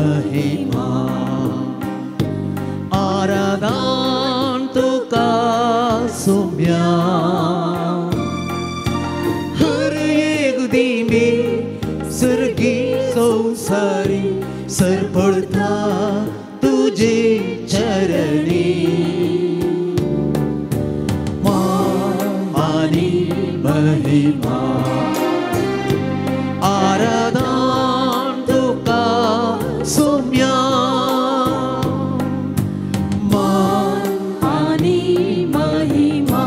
महिमा आराधन तुका सोम्या हर एक दिमी सर्गी संसारी सरपडता तुझे चरणी मान आनी महिमा आराधन तुका सोम्या मान आनी महिमा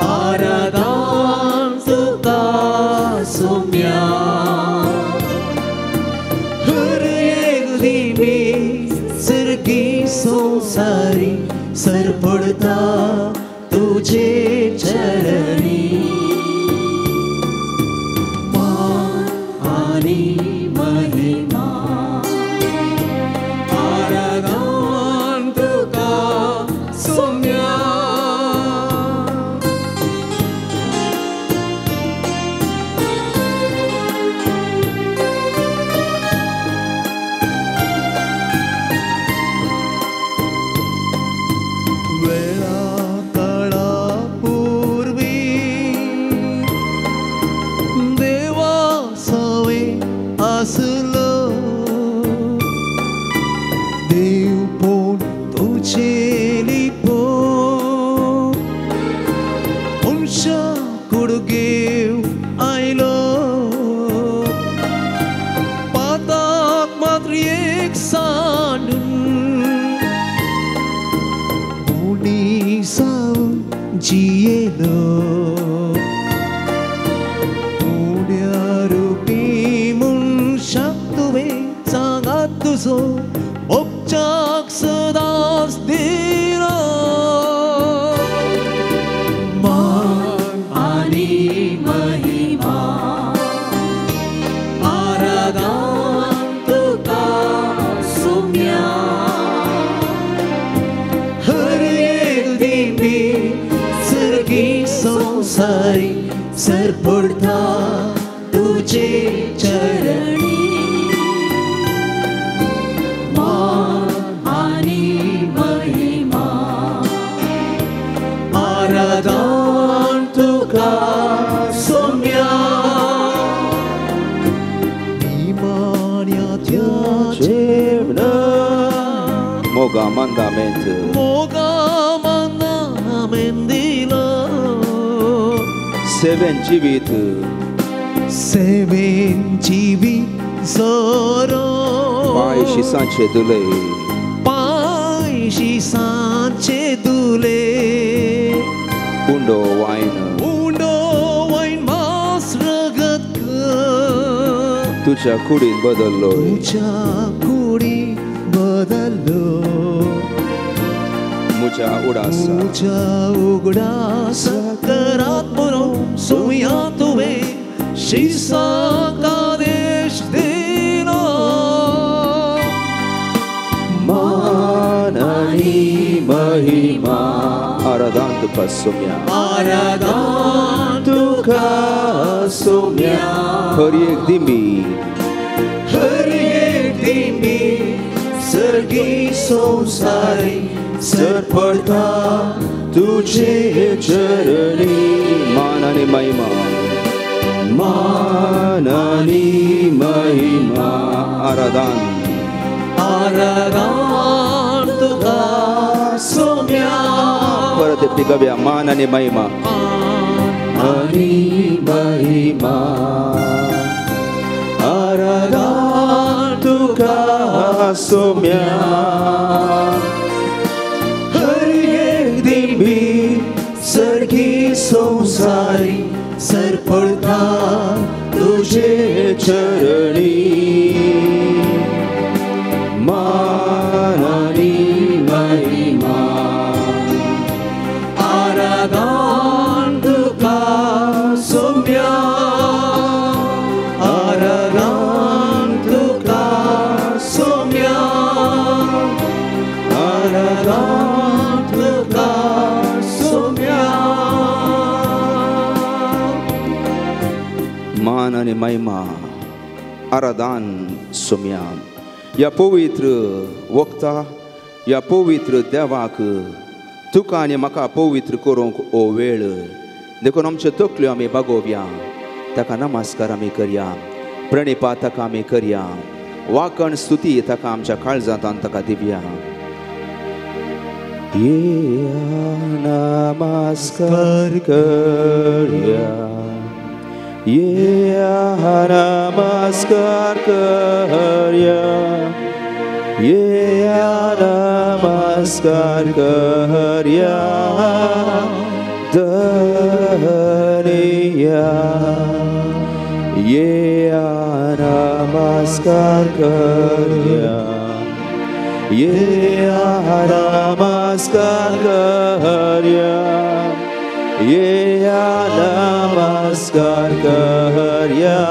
आराधन तुका सोम्या हर एक दिमी सर्गी संसारी सरपडता तुझे चरणी मान आनी महिमा आराधन तुका सोम्या वेळा काळा पूर्वी देवा सवे आसलो देव पोण तुझे लिपो मनशा कुडगेव आयलो पाताक मात्र एक सांडून जियेलो उड्या रुपी मनशाक तुवें सांगात तुजो मोगच्याक सदांच दिलो मान आनी महिमा आराधन तुका सोम्या हर एक दिमी सर्गी संसारी सरपडता तुझे चरणी मान आनी महिमा आराधन तुका सोम्या निमाण्या जेवण मोगा मंदामेंत मोगा मंदामेंदिलो सेवेन जिवीत सेवेन जिवीत जोरो पांय शिसांचे दुले पांय शिसांचे दुले उंडो वायन उंडो वायन मास रगत तुझ्या कुडीन बदललो तुझ्या कुडीन बदललो मुझ्या उडासा मुझ्या उगडासा करात म्हणून सोम्या तुवें शिसाक आदेश दिलो मान आनी महिमा आराधन तुका सोम्या आराधन तुका सोम्या हर एक दिमी हर एक दिमी सर्गी संसारी सरपडता तुझे चरणी मान आनी महिमा मान आनी महिमा आराधन आराधन तुका सोम्या परत एकटी गावया मान आनी महिमा आनी महिमा आराधन तुका सोम्या हर एक दिमी सर्गी संसारी सरपडता तुझे चरणी मान आनी महिमा आराधन तुका सोम्या आराधन तुका सोम्या आराधन तुका सोम्या मान आनी महिमा आराधन सोम्या। ह्या पवित्र वक्ता, ह्या पवित्र देवाक तुका आनी म्हाका पवित्र करूंक हो वेळ देखून आमच्यो तकल्यो आमी बागोवया, ताका नमस्कार आमी करया, प्रणिपात ताका आमी करया, वाकण स्तुती ताका आमच्या काळजांत ताका दिवया। नमस्कार करया, ये नमस्कार करया, ये नमस्कार करया धनिया, ये नमस्कार करया, ये नमस्कार करया, ये नमस्कार करया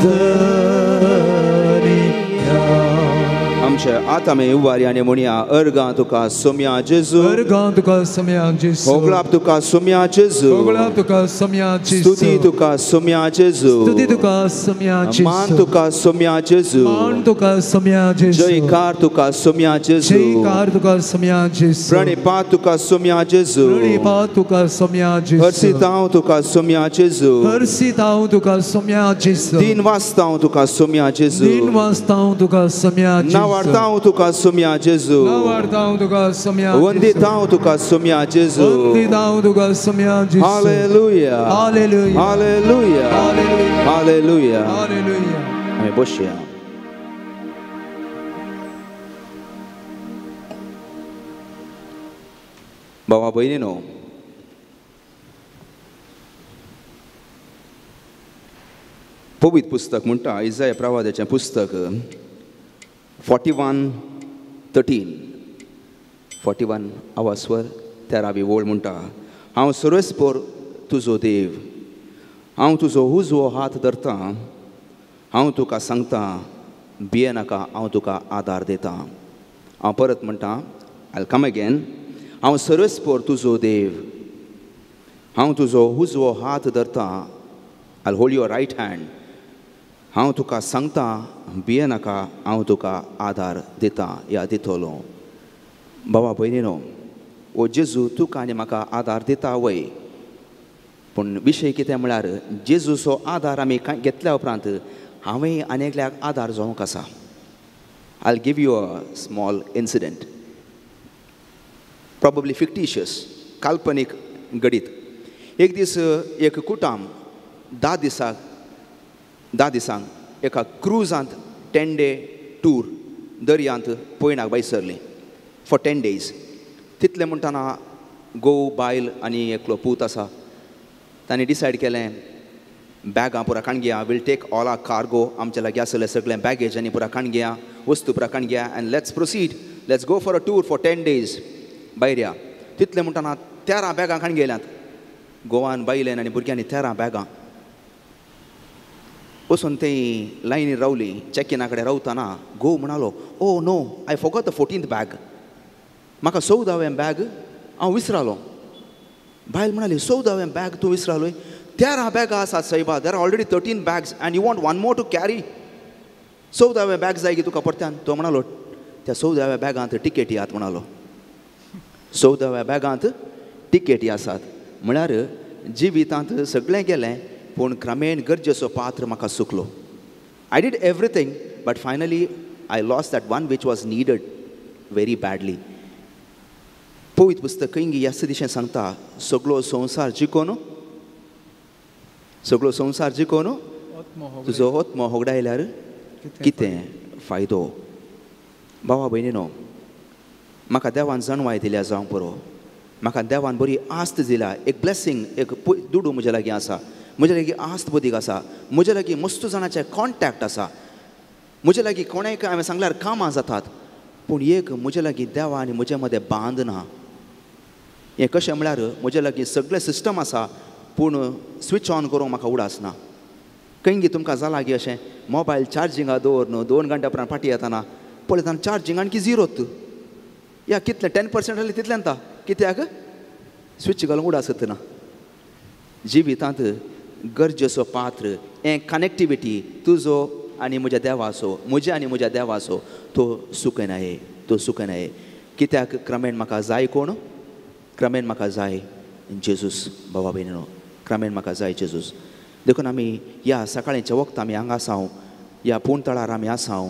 धनिया। आमच्या आतामे उवारी आनी म्हणया, अर्गां तुका सोम्या जेजू, अर्गां तुका सोम्या जेजू, होगळाप तुका सोम्या जेजू, होगळाप तुका सोम्या जेजू, स्तुती तुका सोम्या जेजू, स्तुती तुका सोम्या जेजू, मान तुका सोम्या जेजू, मान तुका सोम्या जेजू, जयकार तुका सोम्या जेजू, जयकार तुका सोम्या जेजू, प्रणिपात तुका सोम्या जेजू, प्रणिपात तुका सोम्या जेजू, हर्षितांव तुका सोम्या जेजू, हर्षितांव तुका सोम्या जेजू, दिन वाचतांव तुका सोम्या जेजू, दिन वाचतांव तुका सोम्या जेजू, नावार्तांव तुका सोम्या जेजू, नावार्तांव तुका सोम्या जेजू, वंदितांव तुका सोम्या जेजू, वंदितांव तुका सोम्या जेजू। Hallelujah, hallelujah, hallelujah, hallelujah, hallelujah. आमी बसया। भावा भयणीनो, पवित्र पुस्तक म्हणटा इजाया प्रवादाचें पुस्तक 41:13, 41 आवास्वर 13वी ओळ म्हणटा, हांव सर्वेस्पर तुजो देव, हांव तुजो उजवो हात धरतां, हांव तुका सांगता भियेनाका, हांव तुका आदार दितां। हांव परत म्हणटा, I come again, हांव सर्वेस्पर तुजो देव, हांव तुजो उजवो हात धरतां, I hold your right hand, हांव तुका सांगता भियेनाका, हांव तुका आदार दितां या दितलो। बाबा भयणीनो, ओ जेजू तुका आनी म्हाका आदार दिता वय, पूण विशय कितें म्हळ्यार जेजूचो आदार आमी घेतल्या उपरांत हांवें आनी एकल्याक आदार जावंक आसा। I give you a small incident, probably fictitious, काल्पनीक घडीत। एक दीस एक कुटाम 10 दिसांक एका क्रुजांत 10 डे टूर दर्यांत पयणाक भायर सरलीं फॉर 10 डेज। तितलें म्हणटना घोव बायल आनी एकलो पूत आसा, तांणी डिसायड केलें बॅगां पुरा काण घेया, we'll take all our cargo, आमच्या लागीं आसलें सगळें बॅगेज आनी पुरा काण घेया, वस्तू पुरा काण घेया, and let's proceed, let's go for a tour for 10 days भायर या। तितलें म्हणटना 13 बॅगां काण गेल्यांत, गोवान बायलेन आनी भुरग्यांनी 13 बॅगां वचून थंय लायनीर रावली। चॅकिना कडेन रावतना घोव म्हणालो, oh no, I forgot the 14th bag, म्हाका 14वें बॅग हांव विसरालो। बायल म्हणाली, 14वें बॅग तूं विसरालोय? 13 बॅगां आसात सायबा, there are already 13 bags and you want one more to carry, 14वें bag जाय की तुका परत्यान? तो म्हणालो, त्या 14व्या बॅगांत टिकेटी आसात म्हणालो, 14व्या बॅगांत टिकेटी आसात। म्हळ्यार जिवितांत सगळें गेलें पूण क्रमेण गरजेचो पात्र म्हाका चुकलो। I did everything but finally I lost that one which was needed very badly. पवित्र पुस्तक खंय ह्याच दिशेन सांगता, सगळो संवसार जिखोन, सगळो संवसार जिखोन तुजो आत्मो होगडायल्यार कितें फायदो? भावा भयणीनो, म्हाका देवान जाणवाय दिल्या जावंक पुरो, म्हाका देवान बरी आस्त दिल्या, एक ब्लेसींग, एक दुडू म्हज्या लागीं आसा, म्हज्या लागीं आस्त बदीक आसा, म्हज्या लागीं मस्त जाणाचे कॉन्टॅक्ट आसा, म्हज्या लागीं कोणाक हांवें सांगल्यार कामां जातात, पूण एक म्हज्या लागीं देवा आनी म्हज्या मदें बांद ना। हें कशें म्हळ्यार म्हज्या लागीं सगळें सिस्टम आसा पूण स्विच ऑन करूंक म्हाका उडास ना। खंय तुमकां जालां की अशें मोबायल चार्जिंगा दवर न्हू, 2 घंट्या उपरांत फाटीं येतना पळयतना चार्जिंग आणखी झिरोत, या कितलें 10% जालें तितल्यान ता, कित्याक स्विच घालूंक उडास ना। जिवितांत गरजेचो पात्र. हें कनेक्टिविटी तुजो आनी म्हज्या देवाचो, म्हज्या आनी म्हज्या देवाचो तो सुकयनाये, तो सुकयनाये. कित्याक क्रमेण म्हाका जाय कोण? क्रमेण म्हाका जाय जेजूस. बाबा भयणीनो, क्रमेण म्हाका जाय जेजूस. देखून आमी ह्या सकाळींच्या वखद आमी हांगा आसाव, ह्या पूणतळार आमी आसाव.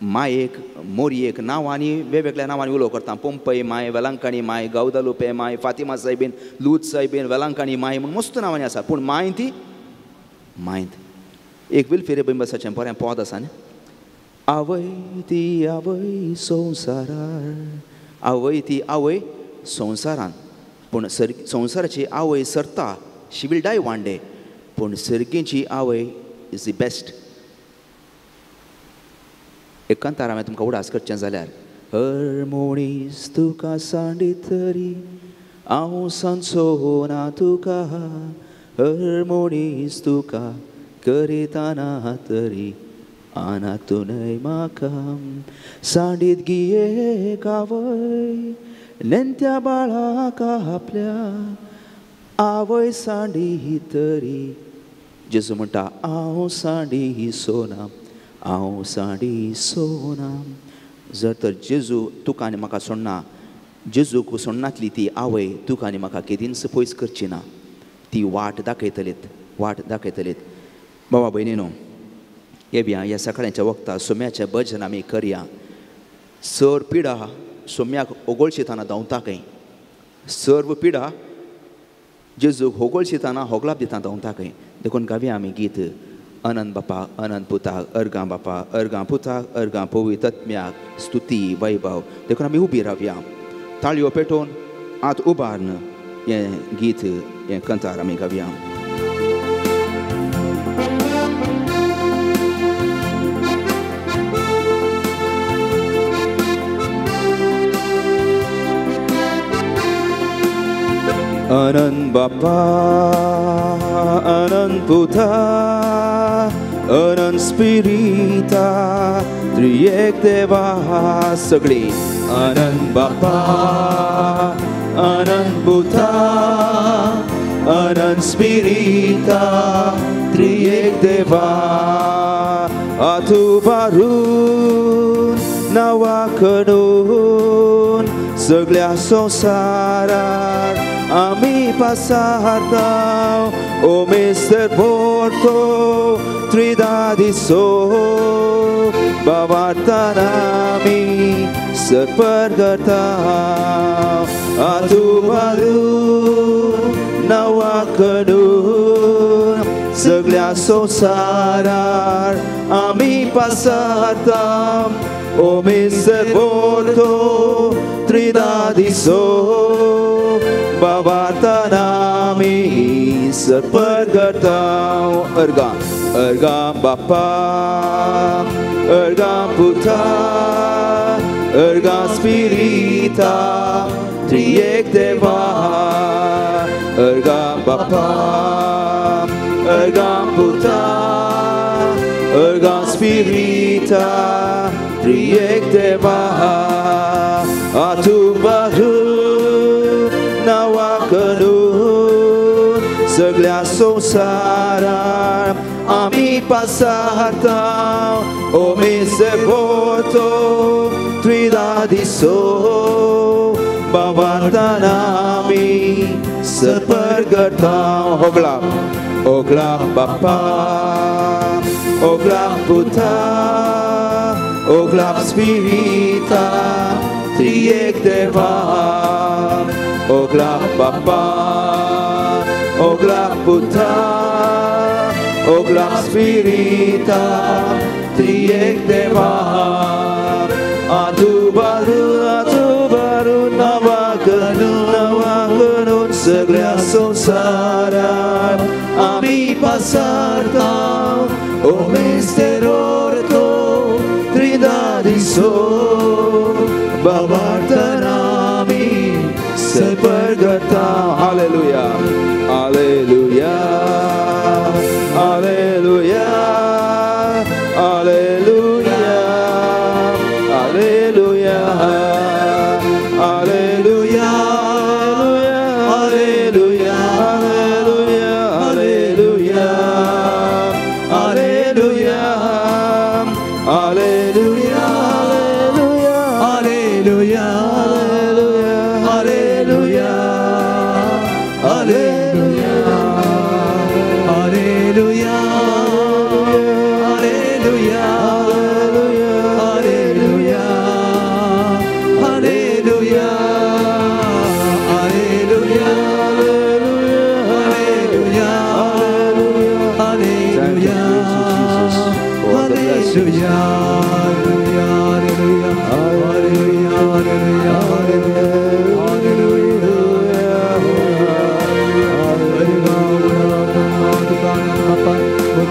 मायेक मोरयेक नांवांनी वेगवेगळ्या नांवांनी उलो करता. पोंपय माय, वेलांकणी माय, गावदालुपे माय, फातिमा सायबीन, लूत सायबीन, वेलांकणी माय म्हूण मस्त नांवांनी आसा. पूण माय ती मायंत एक विल्फेरे बिंबसाचें बरें पद आसा न्ही, आवय ती आवय संवसारार, आवय ती आवय संवसारान. पूण संवसाराची आवय सरता, she will die one day. पूण सर्गीची आवय is the best. एक कांतार हांवें तुमकां उडास करचें जाल्यार, हर मनीस तुका सांडीत तरी हांव सांचो ना तुका, हर मनीस तुका करिताना तरी आना तूं न्हय म्हाका सांडीत गिये आवय नेणत्या बाळाक आपल्या आवय सांडी तरी. जेजू म्हणटा हांव सांडी सोना, हांव सांडी सोना. जर तर जेजू तुका आनी म्हाका सोडना, जेजूक सोडनातली ती आवय तुका आनी म्हाका केदींच पयस करची ना. ती वाट दाखयतलीत, वाट दाखयतलीत. बाबा भयणीनो, येवया ह्या सकाळच्या वखदार सोम्याचें भजन आमी करया. सर पिडा सोम्याक ओगोळशिताना धांवता खंय, सर्व पिडा जेजूक होगोळशिताना होगलाप दिता धांवता खंय. देखून गावया आमी गीत अनंत बापा अनंत पुताक अर्गां बापा अर्गां पुताक अर्गां पवित्र आत्म्याक स्तुती वैभव. देखून आमी उबी रावया, ताळयो पेटोवन हात उबारून हें गीत हें कंतार आमी गावया. अनंत बापा अनंत पुता अनंत स्पिरिता त्रिएक देवा सगळी. अनंत बापा अनंत पुता अनंत स्पिरिता त्रिएक देवा आतुबारून नांवा कडून सगळ्या संवसारार आमी पासारता. ओ मिस्टर पोर्तो त्रिदादिसो बाबार्ताना आमी सपर करता. आतुबारून नांवा कडून सगळ्या संवसारार आमी पासारता. ओ मिस्टर पोर्तो त्रिदादिसो बाबार्ताना आमी सपर करता. अर्गां अर्गां बापा अर्गां पुता अर्गां स्पिरिता त्रिएक देवा. अर्गां बापा अर्गां पुता अर्गां स्पिरिता त्रिएक देवा आतुबारून नांवा कडून सगळ्या संवसारार आमी पासारता. ओ मिस्टर पोर्तो त्रिदादिसो बाबार्ताना आमी सपर करता. होगला ओगला बापा ओगला पुता ओगला स्पिरिता त्रिएक देवा. ओगला बापा ओगला पुता ओगला स्पिरिता त्रिएक देवा आतुबारून आतुबारून नांवा कडून सगळ्या संवसारार आमी पासारता. ओ मिस्टर ओर्तो त्रिदादिसो बाबार्ताना आमी सपर करता. Hallelujah hallelujah hallelujah hallelujah hallelujah hallelujah hallelujah hallelujah hallelujah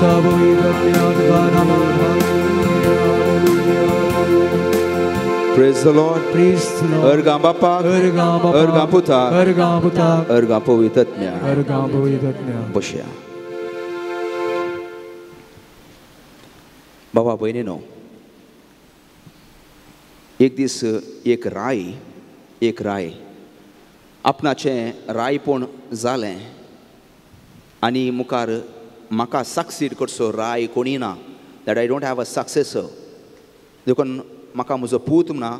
पुता पवित्र आत्मा Naaman. Praise the Lord. Praise the Lord. अर्गां बापाक, अर्गां पुताक, अर्गां पुताक, अर्गां पवित्र आत्म्याक. अर्गां पवित्र आत्म्याक. बसया. बाबा भयणीनो, एक दीस एक राय आपणाचें रायपण जालें आनी मुखार म्हाका सक्सीड करचो राय कोणी ना, that I don't have a successor. देखून म्हाका म्हजो पूत ना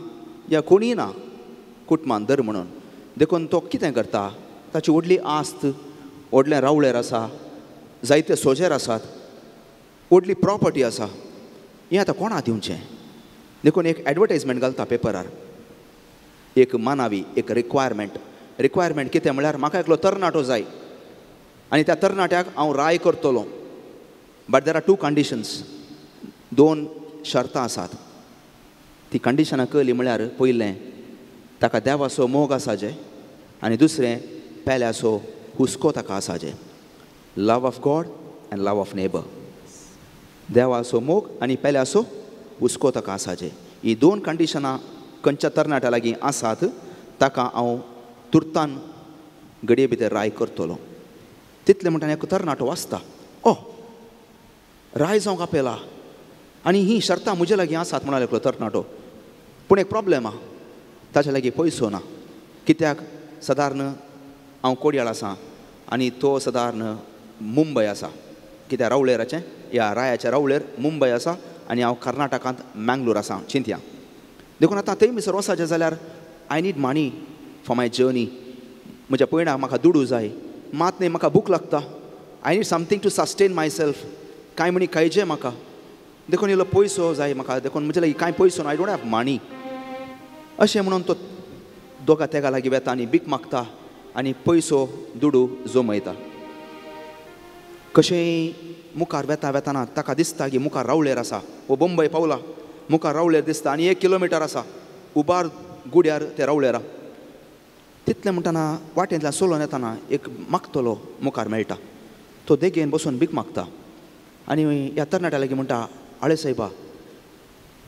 या कोणीय ना कुटमान धर म्हणून. देखून तो कितें करता, ताची व्हडली आस्त, व्हडलें रावळेर आसा, जायते सोजेर आसात, व्हडली प्रॉपर्टी आसा, हें आतां कोणा दिवचें. देखून एक एडवर्टायजमेंट घालता पेपरार, एक मानावी, एक रिक्वायरमेंट. रिक्वायरमेंट कितें म्हळ्यार म्हाका एकलो तरणाटो जाय आनी त्या तरणाट्याक हांव राय करतलो. But there are two conditions, दोन शर्तां आसात. ती कंडिशनां कळ्ळी म्हळ्यार पयलें ताका देवाचो मोग आसाजे आनी दुसरें पेल्याचो हुस्को ताका आसाजे. Love of God and love of neighbour. देवाचो मोग आनी पेल्याचो हुस्को ताका आसाजे. ही दोन कंडिशनां खंयच्या तरणाट्या लागीं आसात ताका हांव तुर्तान घडये भितर राय करतलो. तितलें म्हणटा एक तरणाटो वाचता, ओ राय जावंक आपयला आनी ही शर्तां म्हजे लागीं आसात म्हणालो एकलो तरणाटो. पूण एक प्रॉब्लेम आहा, ताच्या लागीं पयसो ना. कित्याक सदारण हांव कोडयाळ आसा आनी तो सदारण मुंबय आसा. कित्याक रावळेराचें ह्या रायाच्या रावळेर मुंबय आसा आनी हांव कर्नाटकांत मँगलोर आसा चिंतया. देखून आतां थंय भितर वचपाचें जाल्यार I need money for my journey. म्हज्या पयणाक म्हाका दुडू जाय, मात न्ही म्हाका भूक लागता. I need something to sustain myself. कांय म्हणी खायचें म्हाका, देखून इल्लो पयसो जाय म्हाका. देखून म्हजे लागीं कांय पयसो ना, I don't have money. अशें म्हणून तो दोगा तेगा लागीं वेता आनी भीक मागता आनी पयसो दुडू जमयता. कशेंय मुखार वेता वेताना ताका दिसता की मुखार रावळेर आसा, हो बंबय पावला, मुखार रावळेर दिसता आनी 1 किलोमिटर आसा उबार गुड्यार ते रावळेरा. तितलें म्हणटना वाटेंतल्यान सोलोन येताना एक मागतलो मुखार मेळटा. तो देगेन बसून भीक मागता आनी ह्या तरणाट्या लागीं म्हणटा, आळे सायबा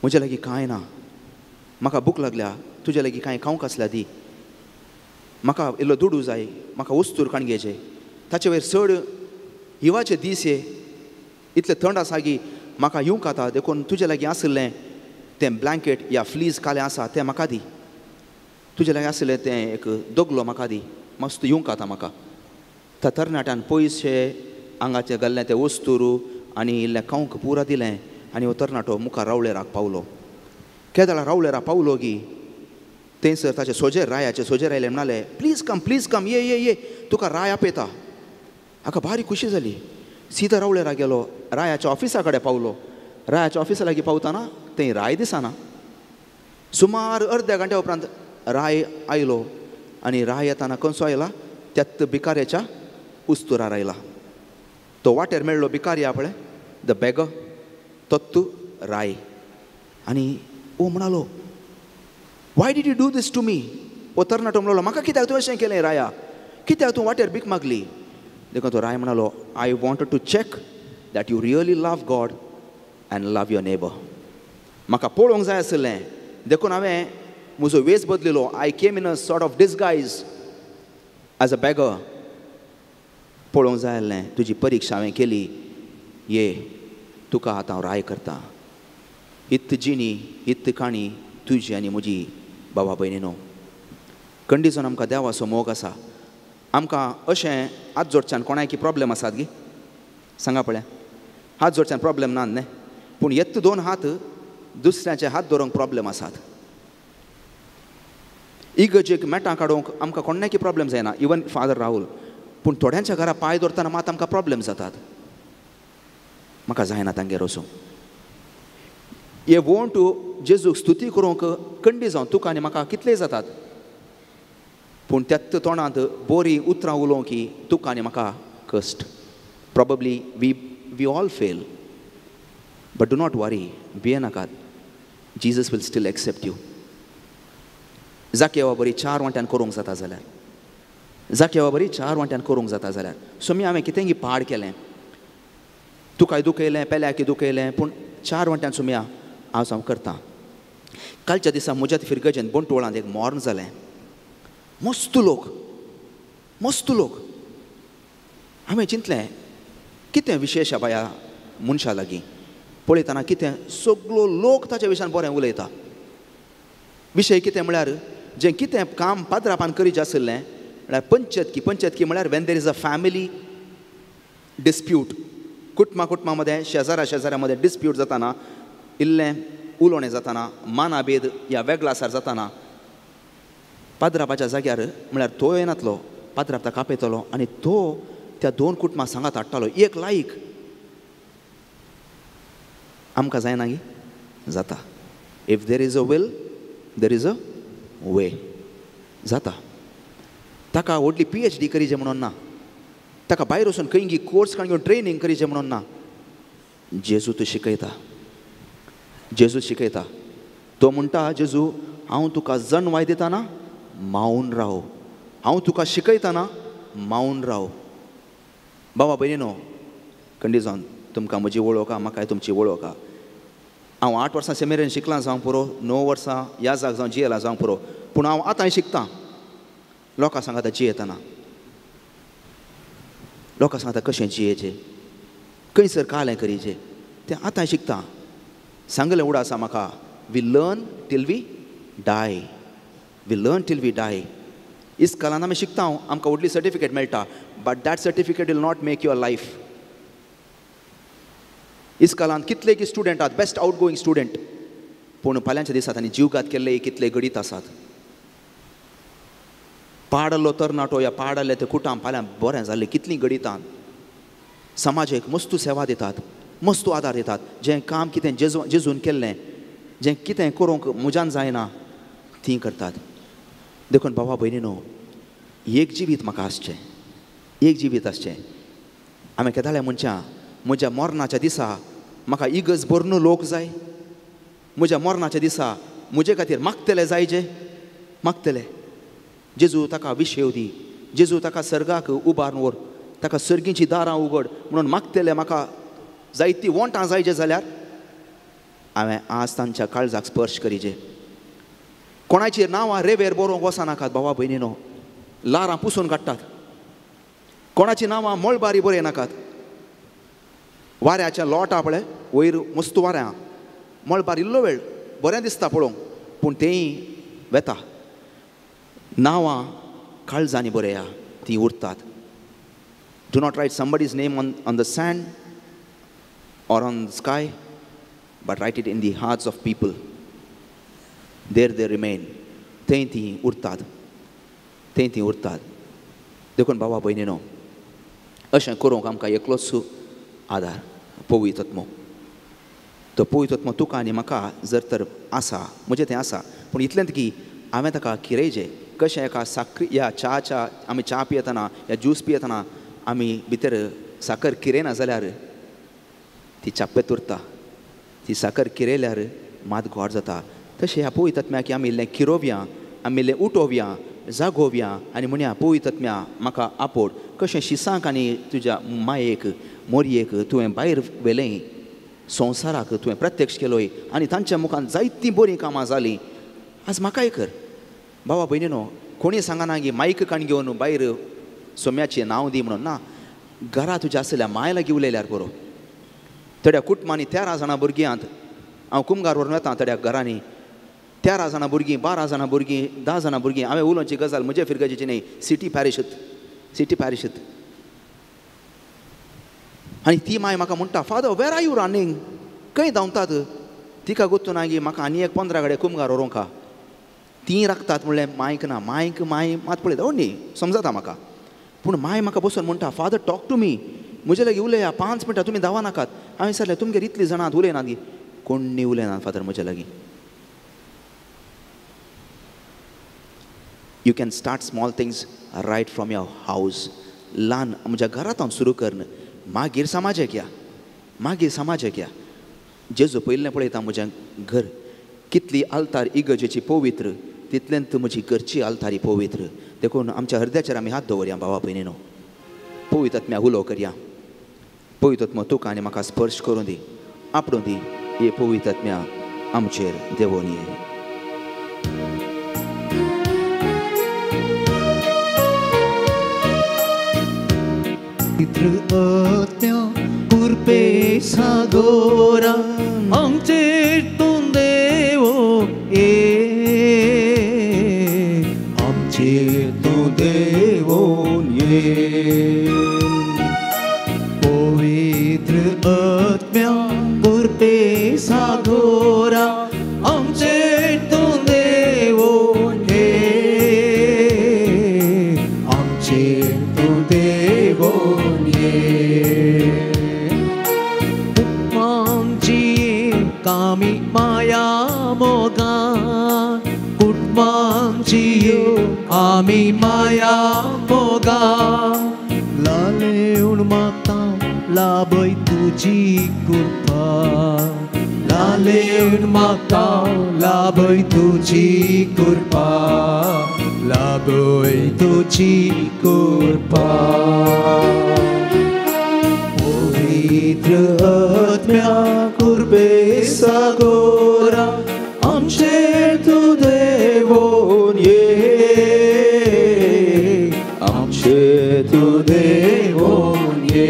म्हजे लागीं कांय ना, म्हाका भूक लागल्या, तुजे लागीं कांय खावंक आसल्या दी, म्हाका इल्लो दुडू जाय, म्हाका वस्तूर काणगेचे. ताचे वयर चड हिवाचे दीस हे, इतले थंड आसा की म्हाका येवंक आता, देखून तुजे लागीं आशिल्लें तें ब्लँकेट या फ्लीज कालें आसा तें म्हाका दी, तुजे लागीं आशिल्लें तें एक दगलो म्हाका दी, मस्त येवंक आता म्हाका. त्या तरणाट्यान पयशे आंगाचें घाल्लें तें वस्तूर आनी इल्लें खावंक पुरा दिलें आनी हो तरणाटो मुखार रावळेराक पावलो. केदळा रावळेराक पावलो की थंयसर ताचे सोजेर रायाचे सोजेर आयले, म्हणाले प्लीज कम, प्लीज कम, ये ये ये, तुका राय आपयता. हाका भारी खुशी जाली. सीधा रावळेराक गेलो, रायाच्या ऑफिसा कडेन पावलो. रायाच्या ऑफिसा लागीं पावतना थंय राय दिसना. सुमार अर्द्या घंट्या उपरांत राय आयलो आनी राय येताना खंयचो आयला, त्याच भिकाऱ्याच्या उस्तुरार आयला. तो वाटेर मेळ्ळो भिकारी पळय, the बेगर, तत्तू राय. आनी ओ म्हणालो, why did you do this to me? हो तरणाटो म्हणलो, म्हाका कित्याक तूं अशें केलें राया, कित्याक तूं वाटेर भीक मागली? देखून तो राय म्हणालो, I wanted to check that you really love God and love your neighbour. म्हाका पळोवंक जाय आशिल्लें, देखून हांवें म्हजो वेस बदलिलो. I came in a sort of disguise as a beggar. पळोवंक जाय आसलें, तुजी परिक्षा हांवें केली, ये तुका आतां हांव राय करता. इत्त जिणी, इत्त काणी तुजी आनी म्हजी बाबा भयणीनो. कंडिशन आमकां देवाचो मोग आसा. आमकां अशें हात जोडच्यान कोणायकी प्रॉब्लेम आसात गी? सांगा पळया, हात जोडच्यान प्रॉब्लेम ना न्ही, पूण येत दोन हात दुसऱ्याचे हात धरूंक प्रॉब्लेम आसात. इगर्जेक मेटां काडूंक आमकां कोणायकी प्रॉब्लेम जायना, इवन फादर राहुल, पूण थोड्यांच्या घरा पांय दवरतना मात आमकां प्रॉब्लेम जातात. म्हाका जायना तांगेर वचूंक. हे वोंट जेजूक स्तुती करूंक कंडी जावन तुका आनी म्हाका कितले जातात, पूण त्याच तोंडांत बोरी उतरां उलोवंक की तुका आनी म्हाका कश्ट. Probably we all fail, but do not worry, भियेनाकात. Jesus will still accept you. जाकेवा बरी 4 वांट्यान करूंक जाता जाल्यार, जाकेवा बरी 4 वांट्यान करूंक जाता जाल्यार, सो मी हांवें कितेंगी पाड केलें, तुकाय दुखयलें, पेल्याकी दुखयलें, पूण 4 वण्ट्यान सुमया आज हांव करता. कालच्या दिसा म्हज्या फिरगजेन बंटवळांत एक मर्ण जालें. मस्त लोक, मस्त लोक. हांवें चिंतलें कितें विशेश बाया मनशा लागीं पळयतना, कितें सगलो लोक ताच्या विशयान बरें उलयता. विशय कितें म्हळ्यार जें कितें काम पाद्रापान करीत आशिल्लें म्हळ्यार पंचतकी. पंचतकी म्हळ्यार when there is a family dispute, कुटुंबा कुटुंबा मदें, शेजारा शेजाऱ्या मदें डिस्प्यूट जाताना, इल्लें उलोवणें जाताना, मानाभेद या वेगळासार जाताना, पाद्रापाच्या जाग्यार म्हळ्यार तो येनातलो, पाद्राप ताका आपयतलो आनी तो त्या 2 कुटुंबां सांगात हाडटालो. एक लायक आमकां जायना गी जाता. If there is a will there is a way जाता. ताका व्हडली PhD करीजे म्हणून ना, ताका भायर वचून खंय कोर्स काडून घेवन ट्रेनींग करीजे म्हणून ना. जेजू तूं शिकयता, जेजू शिकयता. तो म्हणटा, जेजू हांव तुका जनवाय दिताना मावन राव, हांव तुका शिकयताना मावन राव. बाबा भयणीनो, कंडिजोन तुमकां म्हजी वळख आहा, म्हाकाय तुमची वळख आहा. हांव 8 वर्सां सेमिनेरीन शिकलां जावंक पुरो, 9 वर्सां याजाक जावं जियेलां जावंक पुरो, पूण हांव आतांय शिकतां. लोकां सांगाता जियेतना, लोकां सांगता कशें जियेचें, खंयसर कालें करीचें, तें आतांय शिकतां. सांगलें उडा आसा म्हाका, we learn till we die, we learn till we die. इस्कॉलान आमी शिकता, आमकां व्हडली सर्टिफिकेट मेळटा, but that certificate will not make your life. इस्कॉलान कितले की स्टुडंट आहात, बेस्ट आउट गोईंग स्टुडंट, पूण फाल्यांच्या दिसात आनी जीवघात केल्ले कितले घडीत आसात. पाडलो तरणाटो या पाडले ते कुटाम फाल्यां बरें जाल्लें कितलीं घडितान. समाजेक मस्तू सेवा दितात, मस्तू आदार दितात. जें काम कितें जेजून केल्लें, जें कितें करूंक म्हज्यान जायना तीं करतात. देखून बाबा भयणीनो, एक जिवीत म्हाका आसचें, एक जिवीत आसचें. हांवें केदाळ्या मनशां म्हज्या मरणाच्या दिसा म्हाका इगर्ज भरून लोक जाय, म्हज्या मरणाच्या दिसा म्हजे खातीर मागतले जाय, जे मागतले. जेजू ताका विशेव दी, जेजू ताका सर्गाक उबारून व्हर, ताका सर्गीचीं दारां उगड म्हणून मागतले म्हाका जायतीं वोंटां जाय जे जाल्यार हांवें आज तांच्या काळजाक स्पर्श करीजे. कोणाचेर नांवां रेवेर बरोवंक वचनाकात बाबा भयणीनो, लारां पुसून काडटात. कोणाचीं नांवां मळबारी बरय नाकात. वाऱ्याच्या लोटा पळय वयर मस्त वाऱ्या मळबार इल्लो वेळ बरें दिसता पळोवंक, पूण तेंय वेता. नांवां काळजांनी बरया, तीं उरतात. Do not write somebody's name on the sand or on the sky, but write it in the hearts of people. There they remain. थंय तीं उरतात, थंय तीं उरतात. देखून बाबा भयणीनो, अशें करूंक आमकां एकलोच आदार, पवित्र आत्मो. तो पवित्र आत्मो तुका आनी म्हाका जर तर आसा, म्हजें तें आसा, पूण इतलेंच की हांवें ताका किरयचें. कशें एका साकरी या च्या आमी च्या पियेतना या ज्यूस पियेतना आमी भितर साकर किरयना जाल्यार ती चाप्पेत उरता, ती साकर किरयल्यार मात गोड जाता. तशें ह्या पवित्र आत्म्याक आमी इल्लें किरोवया, आमी इल्लें उठोवया, जागोवया आनी म्हणया, पवित्र आत्म्या म्हाका आपोड. कशें शिसांक आनी तुज्या मायेक मोरयेक तुवें भायर व्हेलें, संवसाराक तुवें प्रत्यक्ष केलोय आनी तांच्या मुखान जायतीं बरीं कामां जालीं, आज म्हाकाय कर. बाबा भयणीनो, कोणी सांगना की मायक काण घेवन भायर सोम्याचें नांव दी म्हणून ना. घरा तुज्या आसल्या माय लागीं उलयल्यार बरो. थोड्या कुटुंबांनी 13 जाणां भुरग्यांत, हांव कुमगार व्हरून वता थोड्या घरांनी 13 जाणां भुरगीं, 12 जाणां भुरगीं, 10 जाणां भुरगीं. हांवें उलोवची गजाल म्हजे फिरगजेची न्हय, सिटी पॅरिशत, सिटी पॅरिशत. आनी ती माय म्हाका म्हणटा, father where are you running, खंय धांवतात? तिका गोत्तू ना की म्हाका आनी एक 15 कडेन कुमगार व्हरूंक आहा. तीं राखतात म्हणलें मायक ना, मायक माय मात पळयता ओ न्ही समजता म्हाका, पूण माय म्हाका बसून म्हणटा, फादर टॉक टू मी, म्हजे लागीं उलया 5 मिनटां, तुमी धांवा नाकात. हांवें विचारलें, तुमगेर इतलीं जाणां उलयनात गी? कोण्णी उलयनात फादर म्हजे लागीं. You can start small things right from your house. ल्हान म्हज्या घरांत हांव सुरू कर, मागीर समाजाक या, मागीर समाजाक या. जेजू पयलें पळयता म्हजें घर कितली आल्तार इगर्जेची पवित्र, तितलेंत म्हजी घरची आल्तारी पवित्र. देखून आमच्या हृदयाचेर आमी हात दवरया बाबा भयणीनो, पवित्र आत्म्या उलो करया. पवित्र तुका आनी म्हाका स्पर्श करूं दी, आपडूं दी. हे पवित्र आत्म्या आमचेर देवोन ये. पवित्र आत्म्या कृपे सागोरा आमचेर तूं देवो ये, आमचेर तूं देवो ये. पवित्र आत्म्या कृपे सागोरा आमचेर तूं देवो ये, आमचेर तूं देवो ये. कुटुंबांची कामी माया मोगा, कुटुंबांची आमी माया मोगा, लालेवन मागता लाभय तुजी कृपा, लालेवन मागता लाभय तुजी कृपा, लाभय तुजी कृपा. पवित्र आत्म्या कृपे सागोरा आमचेर तूं देवोन ये, आमचेर तूं देवोन ये,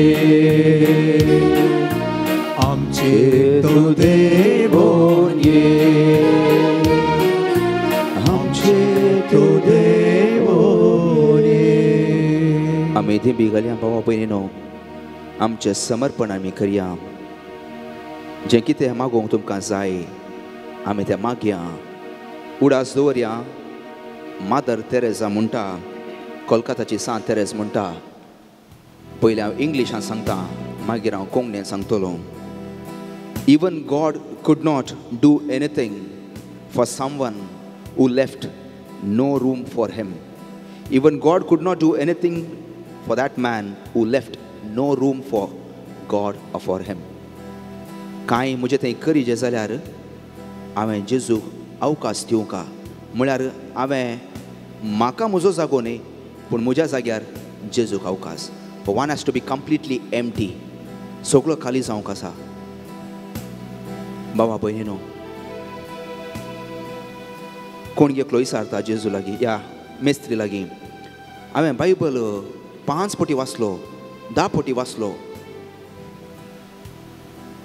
आमचेर तूं देवोन ये, आमचेर तूं देवोन ये. आमी दिंबी घालया भावा भयणीनो, आमचें समर्पण आमी करया. जें कितें मागोवंक तुमकां जाय आमी तें मागया. उडास दवरया. मादर तेरेजा म्हणटा, कोलकाताची सांत तेरेज म्हणटा, पयलीं हांव इंग्लिशान सांगता, मागीर हांव कोंकणीन सांगतलो. Even God could not do anything for someone who left no room for him. Even God could not do anything for that man who left no room for God or for him. कांय म्हजें थंय करीजे जाल्यार हांवें जेजूक अवकाश दिवंका, म्हळ्यार हांवें म्हाका म्हजो जागो न्ही पूण म्हज्या जाग्यार जेजूक अवकाश. One has to be completely empty, सगळो खाली जावंक आसा. बाबा भयणीनो, कोण एकलो विचारता जेजू लागीं या मेस्त्री लागीं, हांवें बायबल 5 पटी वाचलो, 10 पटी वाचलो,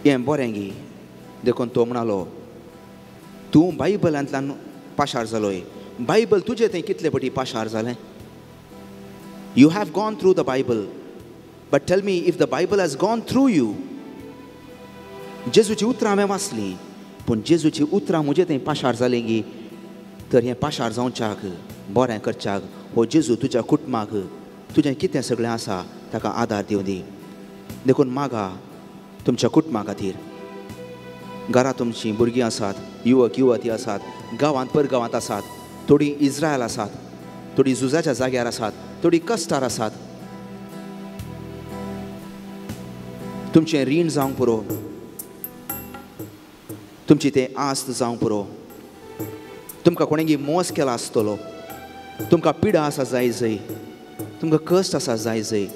हें बरें गी. देखून तो म्हणालो, तूं बायबलांतल्यान पाशार जालोय, बायबल तुजें थंय कितले पटी पाशार जालें? You have gone through the Bible, but tell me if the Bible has gone through you. जेजूची उतरां हांवें वाचलीं, पूण जेजूची उतरां म्हजें थंय पाशार जालीं गी, तर हें पाशार जावच्याक बरें करच्याक हो जेजू तुज्या कुटुंबाक तुजें कितें सगळें आसा ताका आदार दिवं दी. देखून मागा तुमच्या कुटुंबा खातीर. घरा तुमचीं भुरगीं आसात, युवक युवती आसात, गांवांत परगांवांत आसात, थोडीं इस्रायल आसात, थोडीं झुजाच्या जाग्यार आसात, थोडीं कश्टार आसात. तुमचें रीण जावंक पुरो, तुमची तें आस्त जावंक पुरो. तुमकां कोणेगी मोस केला आसतलो, तुमकां पिडा आसा जाय जय, तुमकां कश्ट आसा जाय जय.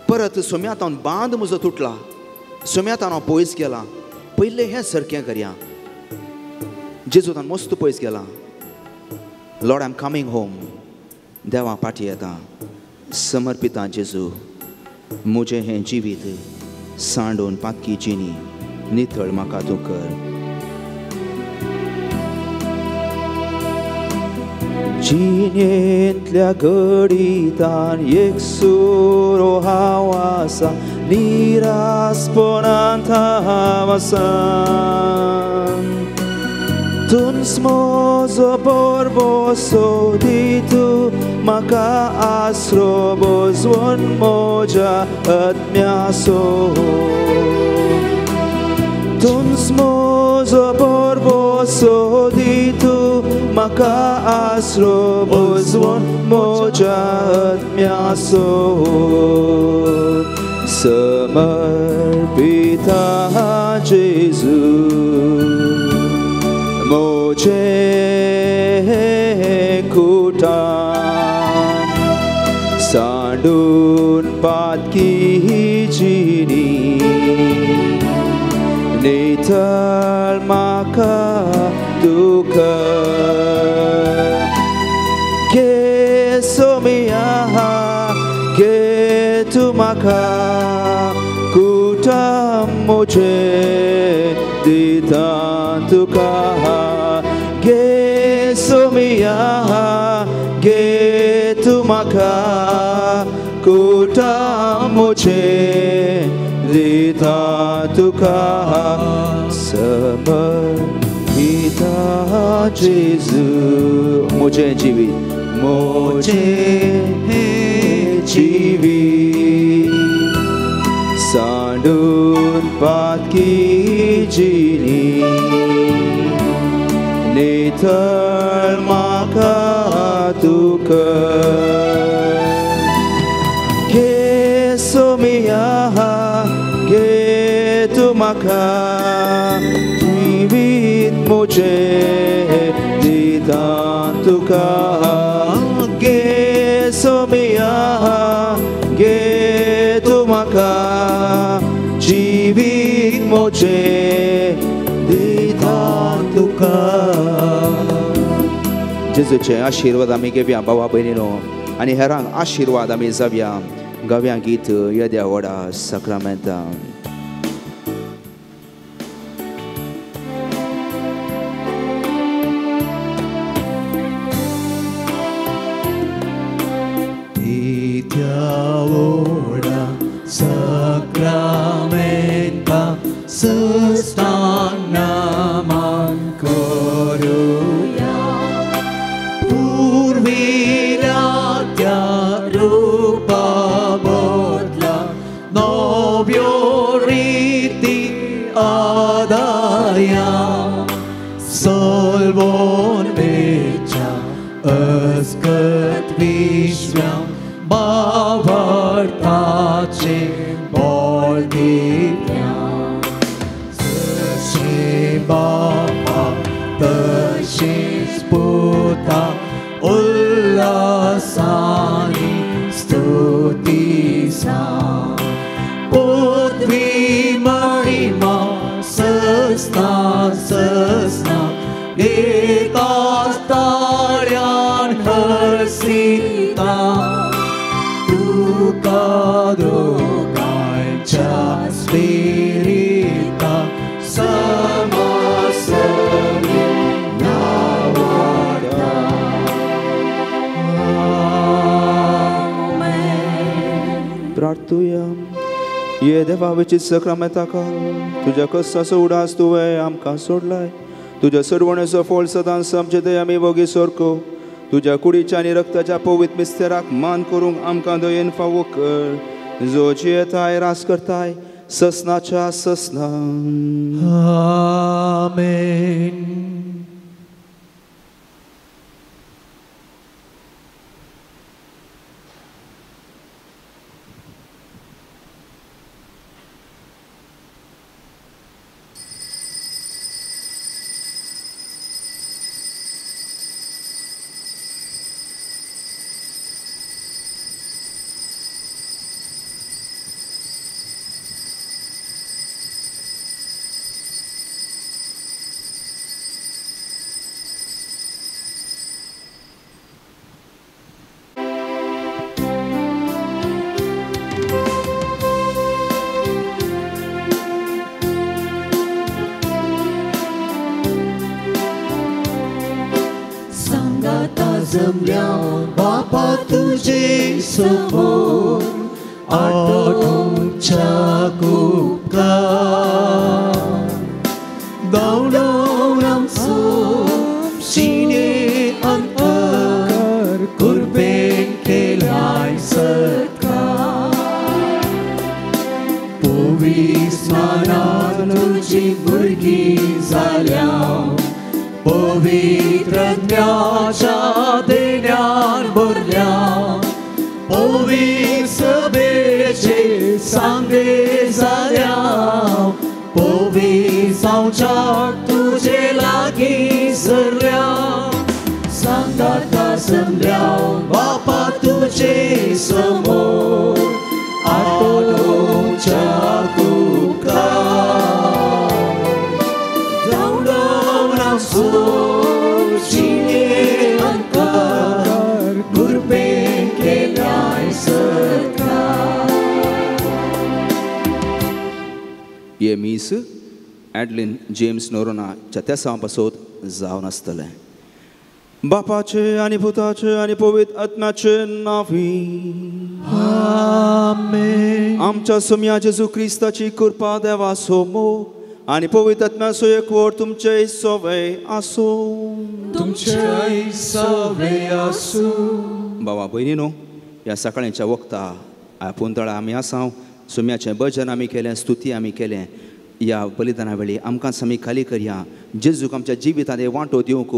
परत सोम्यातावन बांद म्हजो तुटला, सोम्यातावन हांव पयस गेला, पयलें हें सारकें करया. जेजूतान मस्त पयस गेला. Lord I am coming home. देवा पाटी येता, समर्पिता जेजू म्हजें हें जिवीत सांडून पातकी जिणी नितळ म्हाका तूं कर. जिणेंतल्या घडितान एक सुरो हांव आसा, निरासपणांत हांव आसा. तूंच म्हजो भरवंसो दी तूं म्हाका आसरो, भजवण म्हज्या आत्म्याचो. तूंच म्हजो भरवंसो दी तूं म्हाका आसरो, भजवण म्हज्या आत्म्याचो. समर्पिता जेजू म्हजें कुटां सांडून पातकी जिणी नितळ म्हाका तुका घे सोमिया घे तूं म्हाका कुटाम म्हजें दिता तुका घे सोमिया घे तूं म्हाका कुटाम म्हजें दिता तुका समर्पिता जेजू म्हजें जिवीत म्हजें जिवीत सांडून पातकी जिणी नितळ म्हाका तुका घे सोमिया घे तूं म्हाका जिवीत म्हजें दिता तुका घे सोमिया घे तूं म्हाका जिवीत म्हजें दिता तुका. जेजूचे आशिर्वाद आमी घेवया भावा भयणीनो आनी हेरांक आशिर्वाद आमी जावया. गावया गीत येद्या व्हडा साक्रामेंता. Sacramenta sustanaman koruya purvilatya rupa bodla novyo riti adaya solvon vecha askat vishwam bavartache bol divya Sashe Bapa tashes puta ullasani stuti sa Putvi mahima sasna sasna ekas taryan harsita Tuka dokancha spirita samasami navarta. Amen. प्रार्थुया. ये देवा विचित साक्रामेंताका तुज्या कश्टाचो उडास तुवें आमकां सोडलाय. तुज्या सरवणेचो फळ सदांच आमचे दया आमी वोगी सारको तुज्या कुडीच्या आनी रक्ताच्या पवित्र मिस्तेराक मान करूंक आमकां दयेन फावो कर. जो जियेताय रास करताय ससनाच्या ससना. आमेन. जमल्या बापा तुझे समोर आठवच्या उपकार धांवडावन आमचो शिणे अंतर कुर्बेन केलाय सत्कार पविस्नानान तुजी भुरगीं जाल्या पवित्रज्ञाच्या देण्यान भरल्या पवित्र सभेचे सांगे जाल्या पवित्र जावच्याक तुजे लागीं सरल्या सांगाता जमल्या बापा तुजे समोर आठवच्या उपकार हे मीस एडलिन जेम्स नोरोनाच्या तेसांव पासत जावन आसतलें. बापाचे आनी पुताचे आनी पवित्र आत्म्याचे नांवी आमेन. आमच्या सोम्या जेजू क्रिस्ताची कृपा, देवाचो मोग आनी पवित्र आत्म्याचो एकवट तुमचे सवे आसूं. तुमचे सवे आसूं. बाबा भयणीनो, ह्या सकाळच्या वखता पुंतळा आमी आसाव. सोम्याचें भजन आमी केलें, स्तुती आमी केलें. ह्या बलिदाना वेळी आमकां आमी खाली करया. जेजूक आमच्या जिवितांत एक वांटो दिवंक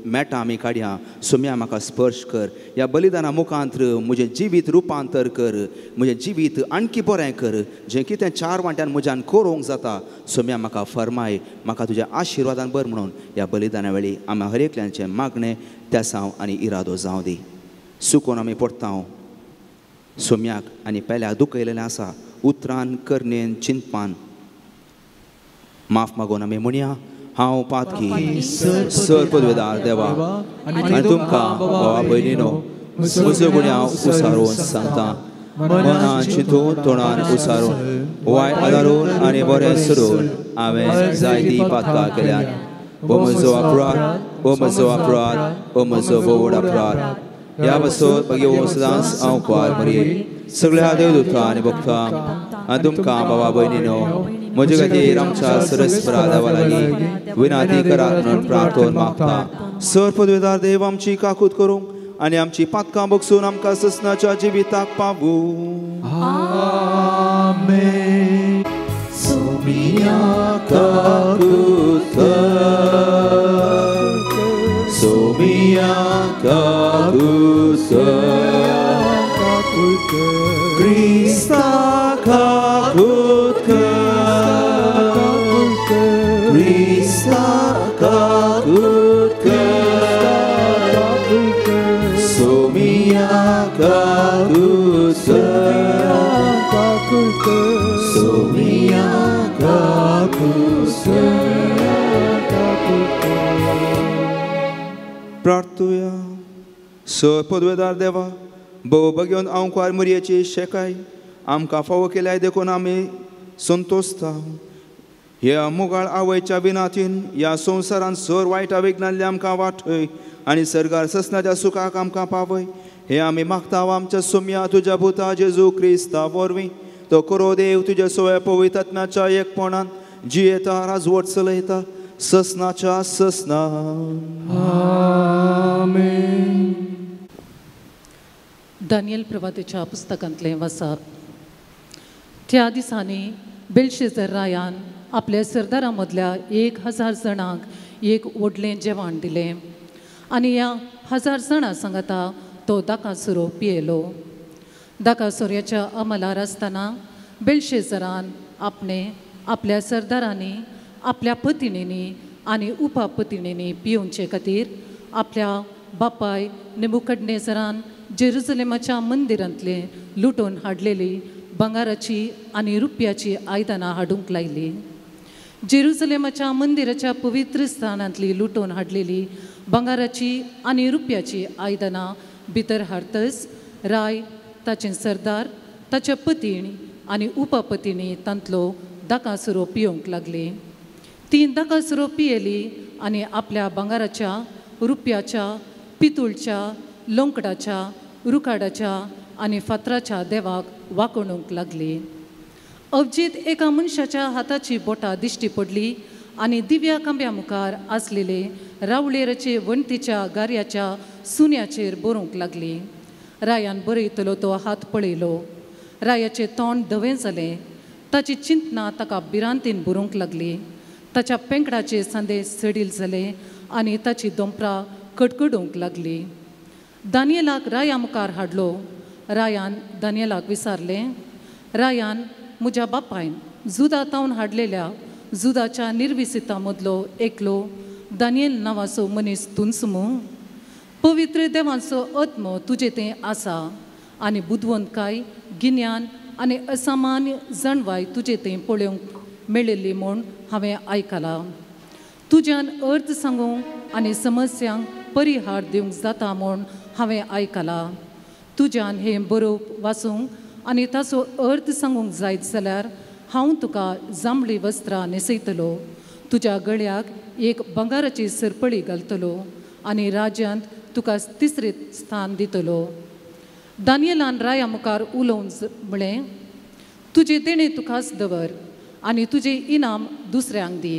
मेळटा आमी काडया. सोम्या म्हाका स्पर्श कर. ह्या बलिदाना मुखांत म्हजें जिवीत रुपांतर कर, म्हजें जिवीत आणकी बरें कर. जें कितें चार वांट्यान म्हज्यान करूंक जाता सोम्या म्हाका फरमाय, म्हाका तुज्या आशिर्वादान बर म्हणून ह्या बलिदाना वेळी आमी हर एकल्याचें मागणें तेसांव आनी इरादो जावं दी. सुकोन आमी पडटा सोम्याक आनी पेल्याक दुखयलेलें आसा उतरान, करणेन, चिंतपान. माफ मागून आमी म्हणया, हांव पातकी सर पदवेदार देवा आनी तुमकां बाबा भयणीनो म्हजो गुन्यांव उसारून सांगता. मनान चिंतून, तोंडान उसारून, वायट आदारून आनी बरें सोडून हांवें जायतीं पातकां केल्यात. हो म्हजो अपराध, हो म्हजो अपराध, हो म्हजो भोवड अपराध. ह्या पासत मागीर सदांच हांव कुवार मरये सगळ्या देवदूता आनी भक्ता आनी तुमकां बाबा भयणीनो म्हजे खातीर आमच्या सरस्परा देवा लागीं विनाती करात म्हणून प्रार्थोन मागता. सर पदवेदार देव आमची काकूत करूंक आनी आमची पातकां बगसून आमकां ससनाच्या जिविताक पावूं. आमेन. सोमिया काकूत कर, सोमिया काकूत कर, क्रिस्ता काकूत कर, क्रिस्ता काकूत कर, सोमिया काकूत कर, सोमिया काकूत कर. प्रार्थुया. सर पदवेदार देवा, भोव बगेवन हांव कुवार मुरयेची शेकाय आमकां फावो केल्याय देखून आमी संतोशता. ह्या मोगाळ आवयच्या विनातीन ह्या संवसारान सर वायटा विघ्नांतले आमकां वाटय आनी सर्गार ससनाच्या सुखाक आमकां पावय. हें आमी मागता आमच्या सोम्या तुज्या भुता जेजू क्रिस्ता वरवीं. तो करो देव तुज्या सोव्या पवित्र आत्म्याच्या एकपणान जियेता, राजवट चलयता ससनाच्या ससना. आमेन. दानियल प्रवातेच्या पुस्तकांतलें वाचप. त्या दिसांनी बेलशेजर रायान आपल्या सरदारां मदल्या 1000 जाणांक एक व्हडलें जेवण दिलें आनी ह्या 1000 जाणां सांगाता तो दाकासुरो पियेलो. दाकासुऱ्याच्या अंमलार आसतना बेलशेजरान आपणे आपल्या सरदारांनी, आपल्या पतिणींनी आनी उपपतिणींनी पियोवचे खातीर आपल्या बापाय नेबुकदनेजरान जेरुजलेमाच्या मंदिरांतलें लुटून हाडलेली भांगराची आनी रुप्याची आयदनां हाडूंक लायली. जेरुजलेमाच्या मंदिराच्या पवित्र स्थानांतली लुटून हाडलेली भांगराची आनी रुप्याची आयदनां भितर हाडतच राय, ताचे सरदार, ताच्या पतीण आनी उपपतिणी तांतलो दाकासुरो पियोवंक लागली. ती दाकासुरो पियेली आनी आपल्या भांगराच्या, रुप्याच्या, पितूळच्या, लोंकडाच्या, रुखाडाच्या आनी फातराच्या देवाक वाकोणूंक लागली. अवजीत एका मनशाच्या हाताची बोटां दिश्टी पडली आनी दिव्या खांब्या मुखार आसलेले रावळेराचे वण्टीच्या गार्याच्या सुन्याचेर बरोवंक लागली. रायान बरयतलो तो हात पळयलो. रायाचें तोंड धवें जालें. ताची चिंतना ताका भिरांतीन बरोवंक लागली. ताच्या पेंकडाचे सांदे सडील जाले आनी ताची दोंपरां कडकडूंक लागली. दानियलाक राया मुखार हाडलो. रायान दानियलाक विचारलें, रायान म्हज्या बापायन जुदा तावन हाडलेल्या जुदाच्या निर्विसिता मदलो एकलो दानियल नांवाचो मनीस तूंच मू? पवित्र देवांचो आत्मो तुजे तें आसा आनी बुदवंतकाय, गिन्यान आनी असामान्य जाणवाय तुजे तें पळोवंक मेळिल्ली म्हूण हांवें आयकलां. तुज्यान अर्थ सांगूंक आनी समस्यांक परिहार दिवंक जाता म्हूण हांवें आयकलां. तुज्यान हें बरोवप वाचूंक आनी ताचो अर्थ सांगूंक जायत जाल्यार हांव तुका जांबळी वस्त्रां न्हेसयतलो, तुज्या गळ्याक एक भांगराची सरपळी घालतलो आनी राज्यांत तुका तिसरें स्थान दितलो. दानियलान राया मुखार उलोवन म्हळें, तुजें देणें तुकाच दवर आनी तुजें इनाम दुसऱ्यांक दी.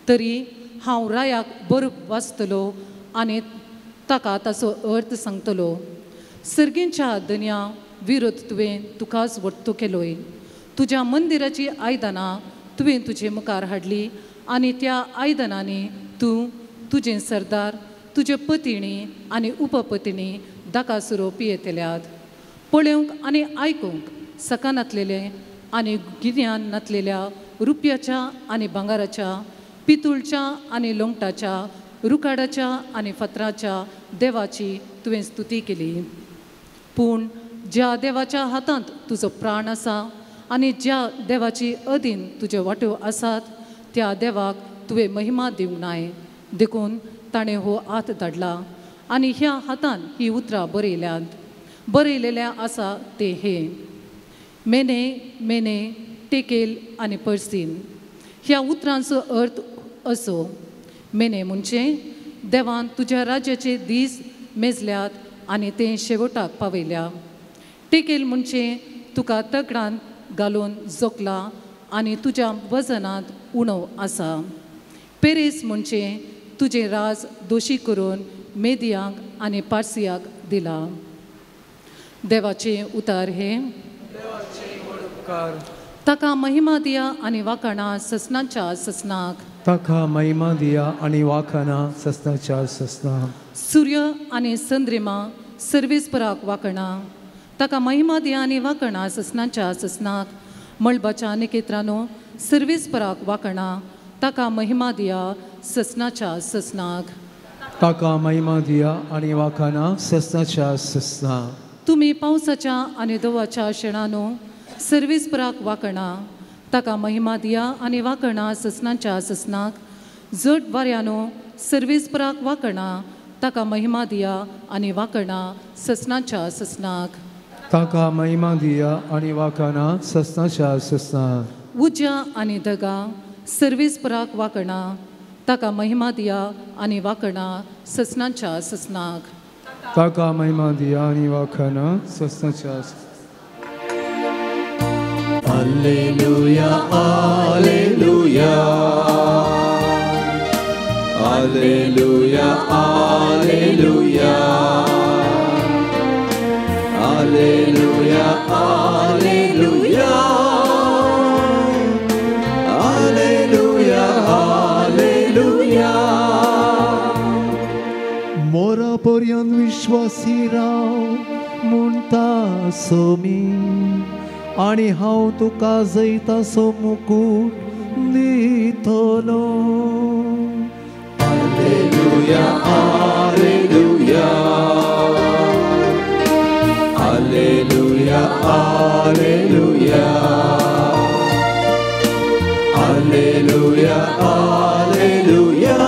तरी हांव रायाक बरोबर वाचतलो आनी ताका ताचो अर्थ सांगतलो. सर्गींच्या दनया विरोध तुवें तुकाच वट्टो केलोय. तुज्या मंदिराची आयदनां तुवें तुजे मुखार हाडली आनी त्या आयदनांनी तूं, तुजें सरदार, तुजे पतिणी आनी उपपतिणी दाकासुरो पियेतल्यात. पळोवंक आनी आयकूंक सकानातलेले आनी गिन्यान नातलेल्या रुपयाच्या आनी भांगराच्या, पितूळच्या आनी लोंगटाच्या, रुकाडाच्या आनी फातराच्या देवाची तुवें स्तुती केली. पूण ज्या देवाच्या हातांत तुजो प्राण आसा आनी ज्या देवाची अधीन तुजे वाट्यो आसात त्या देवाक तुवें महिमा दिवंक नाय. देखून ताणें हो हात धाडला आनी ह्या हातान ही उतरां बरयल्यांत. बरयलेलें आसा तें हें, मेने मेने टेकेल आनी पर्सीन. ह्या उतरांचो अर्थ असो, मेने म्हणजे देवान तुज्या राज्याचे दीस मेजल्यात आनी तें शेवटाक पावयल्या. टेकेल म्हणजे तुका तगडान घालून जोखला आनी तुज्या वजनांत उणो आसा. पेरेस म्हणजे तुजें राज दोशी करून मेदियांक आनी पारसियाक दिला. देवाचें उतार हें. ताका महिमा दिया आनी वाखाणा ससनाच्या ससनाक. ताका महिमा दिया आनी वाखाणा ससनाच्या ससनाक. सूर्य आनी चंद्रिमा सर्वेस्पराक वाखाणा. ताका महिमा दिया आनी वाखाणा ससनाच्या ससनाक. मळबाच्या निकेत्रानो सर्वेस्पराक वाखाणा. ताका महिमा दिया ससनाच्या ससनाक. ताका महिमा दिया आनी वाखाणा ससनाच्या ससनाक. तुमी पावसाच्या आनी दवाच्या शेणानो सर्वेस्पराक वाखाणा. ताका महिमा दिया आनी वाखाणा ससनाच्या ससनाक. जट वाऱ्यानो सर्वेस्पराक वाखाणा. ताका महिमा दिया आनी वाखाणा ससनाच्या ससनाक. ताका महिमा दिया आनी वाखाणा ससनाच्या ससनाक. उज्या आनी दगा सर्वेस्पराक वाखाणा. ताका महिमा दिया आनी वाखाणा ससनाच्या ससनाक. ताका महिमा दिया आनी वाखाणा ससनाच्या. Alleluia, alleluia, alleluia, alleluia, alleluia, alleluia, alleluia, alleluia. मोरा पर्यंत विश्वासी राव म्हणटा सोमी आनी हांव तुका जैताचो मुकूट दितलो. Alleluia, alleluia, alleluia, alleluia, alleluia, alleluia,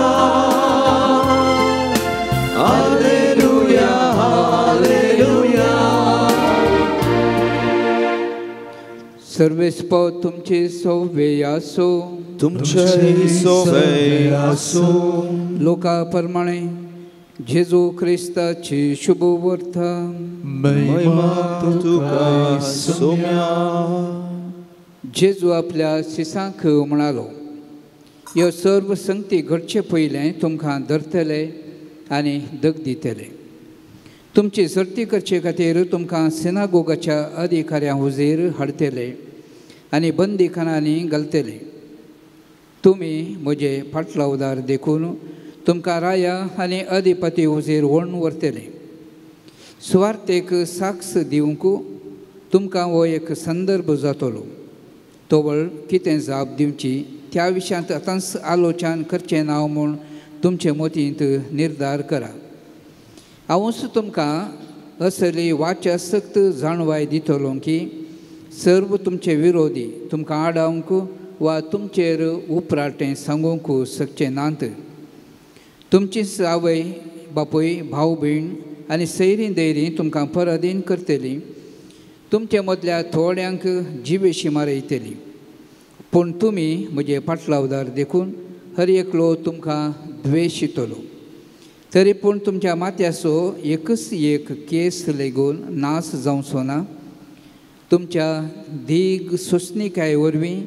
alleluia, alleluia. सर्वेस्पर तुमचे सोवे आसो. तुमचे सोवे आसो. लोका प्रमाणे जेजू क्रिस्ताची शुभ वार्ता. महिमा तुका सोम्या. जेजू आपल्या शिसांक म्हणालो, ह्यो सर्व संगती घडचे पयलें तुमकां धरतले आनी दग दितले. तुमची सर्ती करचे खातीर तुमकां सिनागोगाच्या अधिकाऱ्यां हुजीर हाडटले आनी बंदीखानांनी घालतले. तुमी म्हजे फाटलावदार देखून तुमकां राया आनी अधिपती हुजीर व्हरून व्हरतले. सुवार्थेक साक्ष दिवंक तुमकां हो एक संदर्भ जातलो. तवळ कितें जाप दिवची त्या विशयांत आतांच आलोचन करचें ना म्हूण तुमचे मतींत निर्धार करा. हांवूच तुमकां असली वाचासक्त जाणवाय दितलो की सर्व तुमचे विरोधी तुमकां आडावंक वा तुमचेर उपराटें सांगूंक शकचे नात. तुमची आवय बापूय भाव भयण आनी सैरीं दैरीं तुमकां पराधीन करतली. तुमचे मदल्या थोड्यांक जिवेशी मारयतली. पूण तुमी म्हजे पाटलावदार देखून हर एकलो तुमकां द्वेशितलो. तरी पूण तुमच्या माथ्याचो एकच एक केस लेगून नाश जावचो ना. तुमच्या दीग सोंसणीकाये वरवीं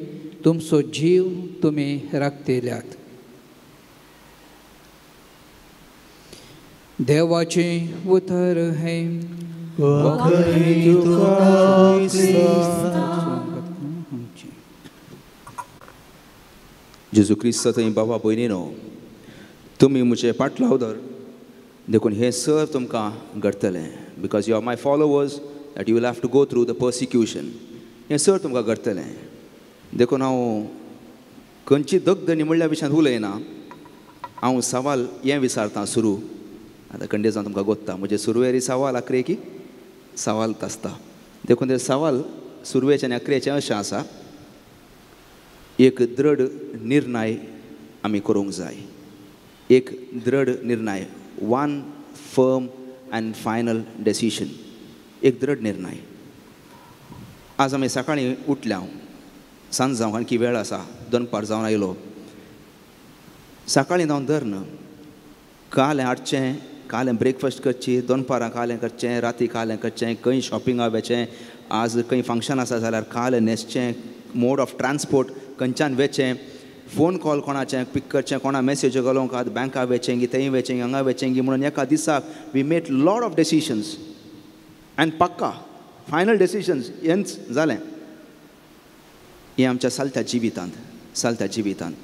तुमचो जीव तुमी राखतल्यात. देवाचें उतर हें. जेजू क्रिस्त थंय बाबा भयणीनो, तुमी म्हजे पाटलावदार देखून हें सर तुमकां घडटलें. Because you are my followers that you will have to go through the persecution. हें सर तुमकां घडटलें. देखून हांव खंयची दगदणी म्हणल्या विशयांत उलयना. हांव सवाल हें विचारतां सुरू. आतां कंडेजान तुमकां गोत्ता म्हजें सुरवेरी सवाल आक्रेकी सवाल आसता. देखून तें सवाल सुरवेचें आनी आक्रेचें अशें आसा, एक दृढ निर्णय आमी करूंक जाय. एक दृढ निर्णय, one firm and final decision. एक दृढ निर्णय. आज आमी सकाळीं उठल्या, सांज जावंक आणखी वेळ आसा, दनपार जावन आयलो. सकाळीं जावन धरून कालें हाडचें, कालें ब्रेकफास्ट करची, दनपारां कालें करचें, राती कालें करचें, खंय शॉपिंगाक वचें, आज खंय फंक्शन आसा जाल्यार कालें न्हेसचें, मोड ऑफ ट्रान्सपोर्ट खंयच्यान वचें, फोन कॉल कोणाचें पीक करचें, कोणा मॅसेज घालूंक आज बँका वचें गी, थंय वचें, हांगा वचें गी म्हणून एका दिसाक we made lot of decisions and पक्का फायनल डिसिजन्स हेंच जालें. हें आमच्या सालत्या जिवितांत, सालत्या जिवितांत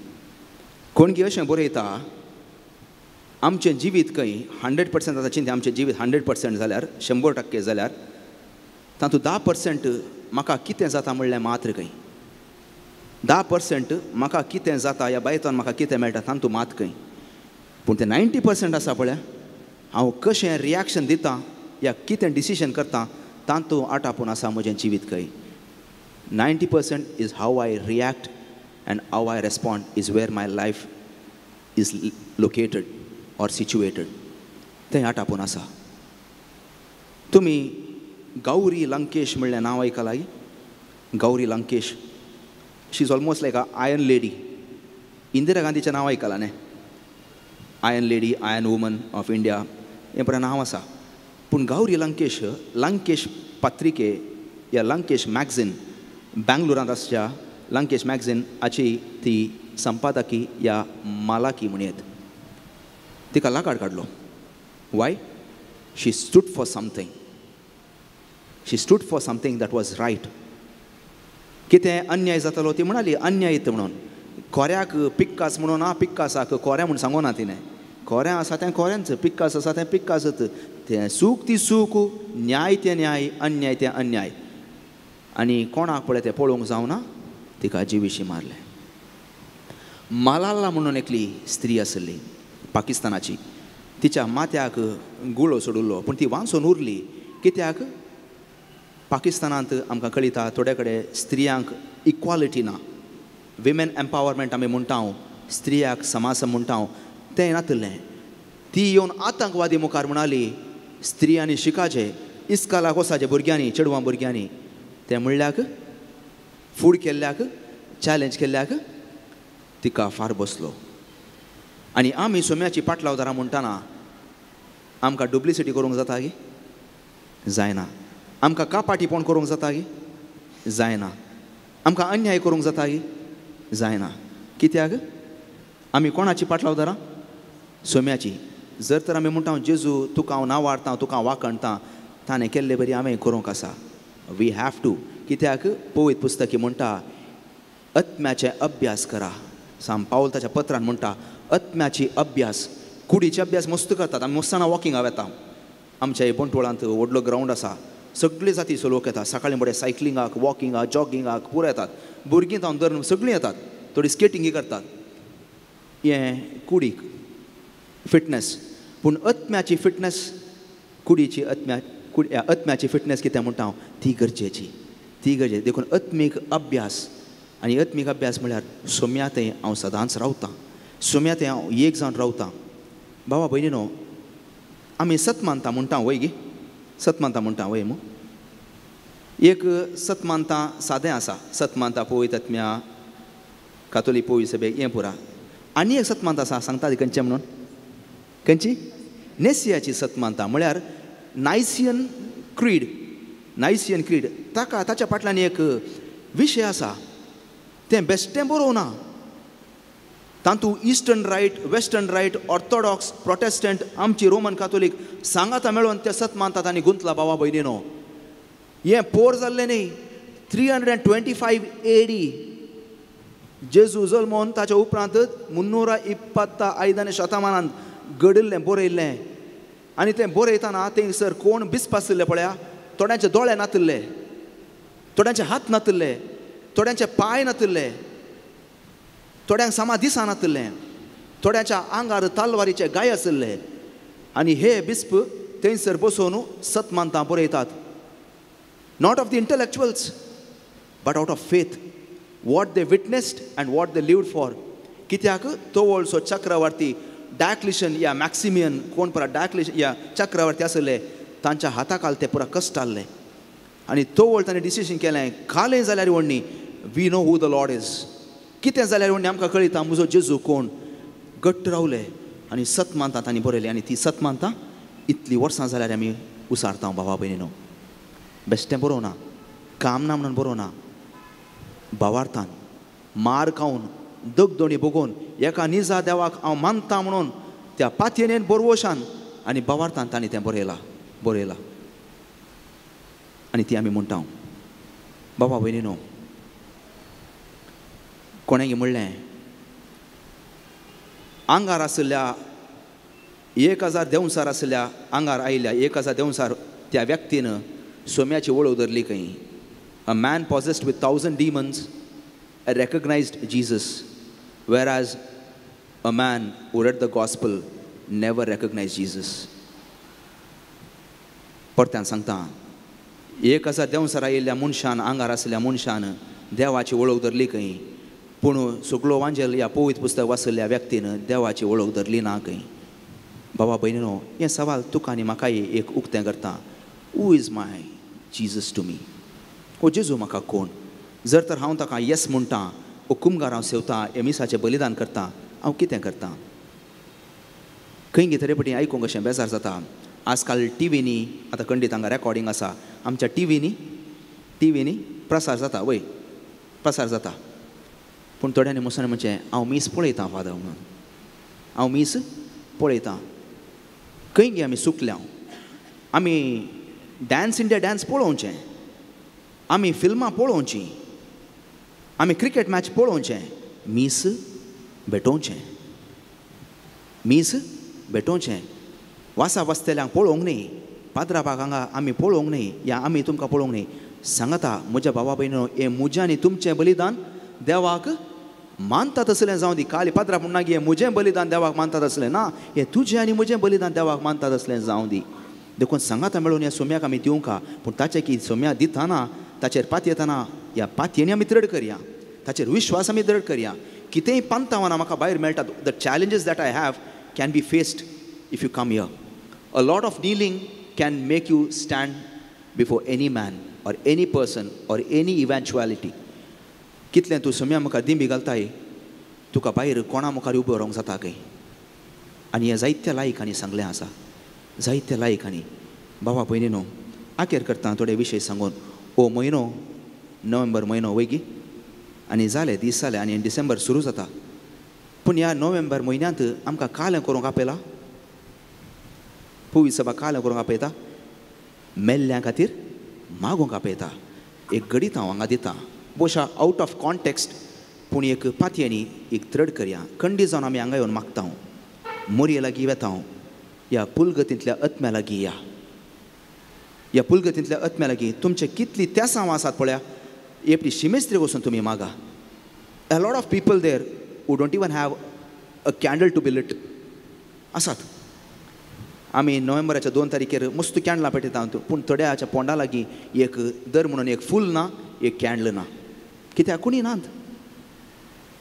कोणगी अशें बरयता, आमचें जिवीत खंय 100% आतां चिंता, आमचें जिवीत 100% जाल्यार, 100% जाल्यार तातूंत 10% म्हाका कितें जाता म्हणलें मात्र खंय, 10% म्हाका कितें जाता ह्या बायतान म्हाका कितें मेळटा तातूंत मात खंय, पूण तें 90% आसा पळय हांव कशें रिएक्शन दितां या कितें डिसिजन करता तातूंत आटापून आसा म्हजें जिवीत खंय. 90% is how I react and how I respond is where my life is located or situated. तें आटापून आसा. तुमी गौरी लंकेश म्हणलें नांव आयकलां? Gauri Lankesh, she is almost like a iron lady. Indira गांधीचें नांव आयकलां न्ही? Iron lady, iron woman of India हें पळय नांव आसा. पूण गौरी लंकेश, लंकेश पत्रिके या लंकेश मॅगझीन, बेंगलोरांत आसच्या लंकेश मॅगझीन हाची ती संपादकी या मालाकी म्हणयेत. तिका लाकाड काडलो. Why? She stood for something. She stood for something that was right. कितें अन्याय जातालो ती म्हणाली अन्याय म्हणून. कोऱ्याक पिक्कास म्हणून ना, पिक्कासाक कोऱ्या म्हूण सांगो ना तिणें. कोऱ्या आसा तें कोऱ्यांच, पिक्कास आसा तें पिक्कासच. तें सूख ती सूख, न्याय तें न्याय, अन्याय तें अन्याय. आनी कोणाक पळय तें पळोवंक जावना, तिका जिविशी मारलें. मालाला म्हणून एकली स्त्री आसली पाकिस्तानाची. तिच्या माथ्याक गुळो सोडिल्लो, पूण ती वांचून उरली. कित्याक? पाकिस्तानांत आमकां कळिता थोड्या कडेन स्त्रियांक इक्वालिटी ना. विमेन एम्पावरमेंट आमी म्हणटा, स्त्रियाक समाज म्हणटा, तें नातिल्लें. ती येवन आतंकवादी मुखार म्हणाली स्त्रियांनी शिकाचें, इस्कालाक वचाचें भुरग्यांनी, चेडवां भुरग्यांनी. तें म्हणल्याक फूड केल्ल्याक, चॅलेंज केल्ल्याक तिका फार बसलो. आनी आमी सोम्याची पाटलावदारां म्हणटाना आमकां डुप्लिसिटी करूंक जाता गी? जायना. आमकां कापाटीपण करूंक जाता गी? जायना. आमकां अन्याय करूंक जाता गी? जायना. कित्याक? आमी कोणाची पाटलावदारां? सोम्याची. जर तर आमी म्हणटा जेजू तुका हांव नावाडतां, तुका हांव वाखणतां, ताणें केल्ले बरी हांवें करूंक आसा. We have to. कित्याक? पवित्र पुस्तकी म्हणटा आत्म्याचे अभ्यास करा. साम पावल ताच्या पत्रान म्हणटा आत्म्याची अभ्यास, कुडीचे अभ्यास मस्त करतात. आमी मस्ताना वॉकिंगाक वेता. आमच्या बंटवळांत व्हडलो ग्रावंड आसा, सगळे जातीचो लोक येतात. सकाळीं बरे सायकलिंगाक, वॉकिंगाक, जॉगिंगाक पुरो येतात. भुरगीं जावन धरून सगळीं येतात, थोडी स्केटिंगी करतात. हें कुडीक फिटनस. पूण आत्म्याची फिटनस, कुडीची आत्म्याची फिटनस कितें म्हणटा हांव, ती गरजेची, ती गरजेची. देखून आत्मीक अभ्यास. आनी आत्मीक अभ्यास म्हळ्यार सोम्या थंय हांव सदांच रावतां, सोम्या थंय हांव एक जावन रावतां. बाबा भयणीनो, आमी सत मानता म्हणटा वय गी? सत मानता म्हणटा वय मू? एक सत मानता सादें आसा, सत मानता पवित्र आत्म्या कातोलीक पोवी सभेक हें पुरा. आनी एक सतमानता आसा, सांगता ती खंयचें म्हणून, खंयची? नेसियाची सतमानता, म्हळ्यार नायसियन क्रीड. नायसियन क्रीड ताका ताच्या फाटल्यान एक विशय आसा, तें बेश्टें बरोवना. तातूंत eastern rite, western rite, orthodox, Protestant, आमची रोमन कातोलीक सांगाता मेळोवन ते सतमानतात आनी गुंतला. भावा भयणीनो, हें पोर जाल्लें न्ही. 325 AD जेजू जल्मोन ताच्या उपरांत 325 शतमानांत घडिल्लें बरयल्लें. आनी तें बरयतना थंयसर कोण बिस्प आशिल्ले पळया, थोड्यांचे दोळे नातिल्ले, थोड्यांचे हात नातिल्ले, थोड्यांचे पांय नातिल्ले, थोड्यांक सामा दिसा नातिल्लें, थोड्यांच्या आंगार तलवारीचे गाय आशिल्ले. आनी हे बिस्प थंयसर बसोवन सतमानतां बरयतात. Not of the intellectuals but out of faith, what they witnessed and what they lived for. कित्याक तोवळसो चक्रवर्ती डायक्लिशन या मॅक्सिमियन कोण पुरा डायक्लिशन या चक्रवर्ती आशिल्ले तांच्या हाताखाल ते पुरा कश्ट आहले. आनी तोवळ ताणें डिसिजन केलें, खालें जाल्यार व्हडनी we know who the lord is, कितें जाल्यार व्हडनी आमकां कळयता म्हजो जेजू कोण. घट्ट रावले आनी सतमानतां तांणी बरयली. आनी ती सतमानतां इतलीं वर्सां जाल्यार आमी उसारता. भावा भयणीनो, बेश्टें बरोवना, काम ना म्हणून बरोवना, भावार्थान मार खावन दगदोणी भोगोवन एका निजा देवाक हांव मानता म्हणून त्या पातयेन बरवशान आनी भावार्थान तांणी तें बरयलां बरयलां. आनी ती आमी म्हणटा. बाबा भयणीनो, कोणें म्हणलें आंगार आशिल्ल्या 1000 देंवसार आशिल्ल्या आंगार आयिल्ल्या 1000 देंवसार त्या व्यक्तीन सोम्याची वळख धरली खंय. A man possessed with 1000 demons recognized Jesus, whereas a man who read the gospel never recognized Jesus. परत्यान सांगता, 1000 देंवसार आयिल्ल्या मनशान आंगार आशिल्ल्या मनशान देवाची वळख धरली खंय, पूण सगळो वांजेल ह्या पवित्र पुस्तक वाचिल्ल्या व्यक्तीन देवाची वळख धरली ना खंय. बाबा भयणीनो, हें सवाल तुका आनी म्हाकाय एक उक्तें करता. Who is my Jesus to me? हो जेजू म्हाका कोण? जर तर हांव ताका येस म्हणटा, ओ कुमगार हांव सेवता, हे मिसाचें बलिदान करता, हांव कितें करता? खंय गे तरे आयकूंक अशें बेजार जाता. आजकाल टिवींनी आतां खंडीत हांगा रेकॉर्डिंग आसा, आमच्या टिवींनी प्रसार जाता, वय प्रसार जाता. पूण थोड्यांनी मुसांनी म्हणचें हांव मीस पळयतां फादर म्हणून, हांव मीस पळयतां. खंय गे आमी चुकल्या? आमी डान्स इंडिया डान्स पळोवचें, आमी फिल्मां पळोवचीं, आमी क्रिकेट मॅच पळोवचें, मीस भेटोवचें, मीस भेटोवचें. वासा वाचतल्यांक पळोवंक न्ही, पाद्राबाक हांगा आमी पळोवंक न्ही, या आमी तुमकां पळोवंक न्ही. सांगता म्हज्या भावा भयणीनो, हें म्हजें आनी तुमचें बलिदान देवाक मानतात आसलें जावं दी. काली पाद्रा म्हणना की हें म्हजें बलिदान देवाक मानतात आसलें ना, हें तुजें आनी म्हजें बलिदान देवाक मानतात आसलें जावं दी. देखून सांगाता मेळून ह्या सोम्याक आमी दिवंका, पूण ताचें की सोम्या दितना ताचेर पातयेतना ह्या पातयेनी आमी दृढ करया, ताचेर विश्वास आमी दृढ करया. कितेंय पांतावना म्हाका भायर मेळटा. The challenges that I have can be faced if you come here. A lot of kneeling can make you stand before any man or any person or any eventuality. कितलें तूं सोम्या मुखार दिंबी घालताय, तुका भायर कोणा मुखार उबो रावंक जाता खंय. आनी हें जायत्या लायकांनी सांगलें आसा, जायत्या लायकांनी. बाबा भयणीनो, आखेर करता थोडे विशय सांगून. हो म्हयनो नोव्हेंबर म्हयनो वयगी आनी जाले दीस जाले आनी डिसेंबर सुरू जाता. पूण ह्या नोव्हेंबर म्हयन्यांत आमकां कालें करूंक आपयला, पुवी सभा कालें करूंक आपयता, मेल्ल्या खातीर मागूंक आपयता. एक घडीत हांव हांगा दिता, बोशा आवट ऑफ कॉन्टेक्स्ट, पूण एक पातयेनी एक दृढ करया. खंडी जावन आमी हांगा येवन मागता, मोरये लागीं वेता, ह्या पुलगतींतल्या आत्म्या लागीं या, ह्या पुलगतींतल्या आत्म्या लागीं तुमचे कितली तेसांव आसात पळया, एकटी शिमेस्त्री वचून तुमी मागा. A lot of people there who don't even have a candle to be lit आसात. आमी नोव्हेंबराच्या 2 तारखेर मस्त कॅन्डलां पेटयता, पूण थोड्याच्या पोंडा लागीं एक दर म्हणून एक फूल ना, एक कॅन्डल ना, कित्याक कोणी नात.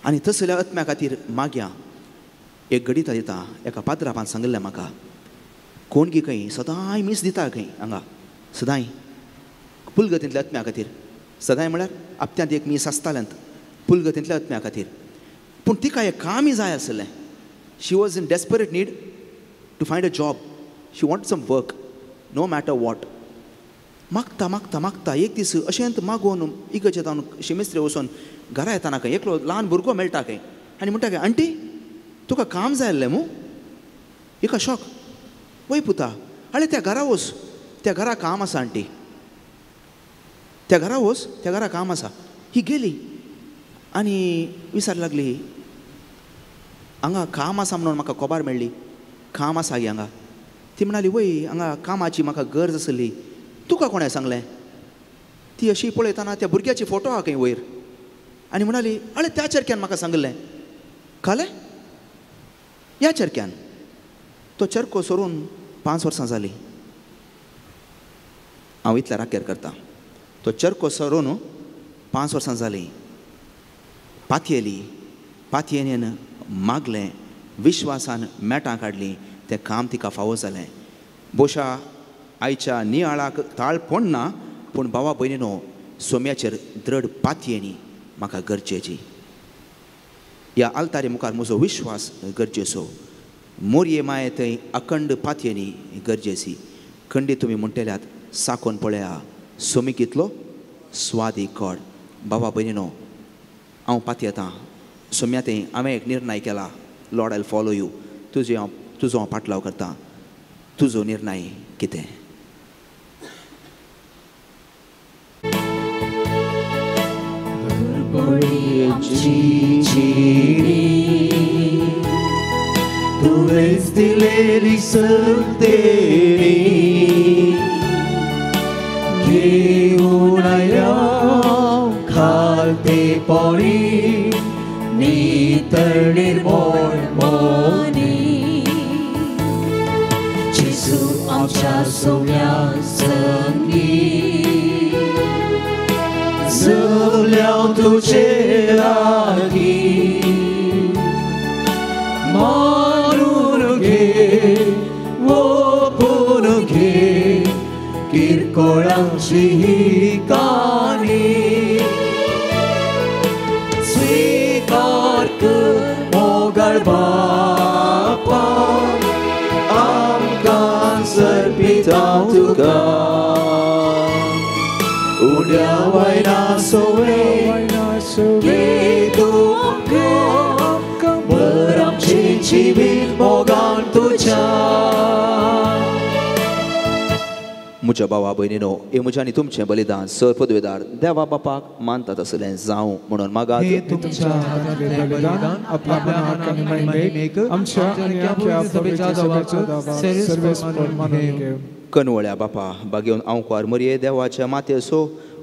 आनी तसल्या आत्म्या खातीर मागया. एक घडिता दिता, एका पात्रापान सांगिल्लें म्हाका, कोण गी खंय सदांय मीस दिता खंय हांगा, सदांय पुलगतींतल्या आत्म्या खातीर. सदांय म्हळ्यार आपत्यांत एक मीस आसताल्यांत पुलगतींतल्या आत्म्या खातीर. पूण तिका हें कामय जाय आसलें. She was in desperate need to find a job. She want some work, no matter what. मागता मागता मागता एक दीस अशेंच मागोवन इगर्जेंत हांव शिमेस्त्रे वचून घरा येताना खंय एकलो ल्हान भुरगो मेळटा खंय आनी म्हणटा खंय, आंटी तुका काम जाय आसलें मू? हिका शॉक. वय पुता, आळे त्या घरा वच, त्या घरा काम आसा आंटी, त्या घरा वच, त्या घरा काम आसा. ही गेली आनी विचार लागली, हांगा काम आसा म्हणून म्हाका खबर मेळ्ळी, काम आसा गे हांगा. ती म्हणाली, वय हांगा कामाची म्हाका गरज आसली, तुका कोणें सांगलें? ती अशी पळयतना त्या भुरग्याची फोटो आहा खंय वयर आनी म्हणाली, आळे त्या चरक्यान म्हाका सांगिल्लें. खालें ह्या चरक्यान. तो चरको सरून 5 वर्सां जालीं. हांव इतल्या राकेर करता. तो चरको सरून 5 वर्सां जालीं. पातयेली, पातयेन मागलें, विश्वासान मेटां काडलीं, तें काम तिका फावो जालें. बोशा आयच्या नियाळाक ताळ पडना, पूण भावा भयणीनो, सोम्याचेर दृढ पातयेनी म्हाका गरजेची. ह्या आल्तारी मुखार म्हजो विश्वास गरजेचो. मोरये माये थंय अखंड पातयेनी गरजेची. खंडी तुमी म्हणटल्यात साकोन पळया सोमी कितलो स्वादी कोड. बाबा भयणीनो, हांव पातयेतां सोम्या थंय हांवें एक निर्णय केला, लॉर्ड I follow you. तुजो हांव पाटलाव करता. तुजो निर्णय कितें? तुवेंच दिलेली सत्तेरी घेऊन आयल्या खालतेपणी नितळ निर्मळ मनी. जेजू आमच्या सोम्या संगी जगल्या तुझे लागीं, मानून घे ओपून घे किरकोळांची ही काणी. स्वीकार कर मोगाळ बापा, आमकां सर्पिता तुका. उड्या वयना सोवे घे तूं आमकां, भर आमचें जिवीत मोगान तुज्या. म्हज्या भावा भयणीनो, हे म्हज्या आनी तुमचें बलिदान सर पदवेदार देवा बापाक मानतात आसलें जावं म्हणून मागात. तुमच्या बलिदान आपल्या मनाक आनी महिमेक आमच्या आनी आमच्या सभेच्या सर्वेस्पर मानून घे. कनवळ्या बापा, बागेवन आंवकार मरये देवाच्या मातेसो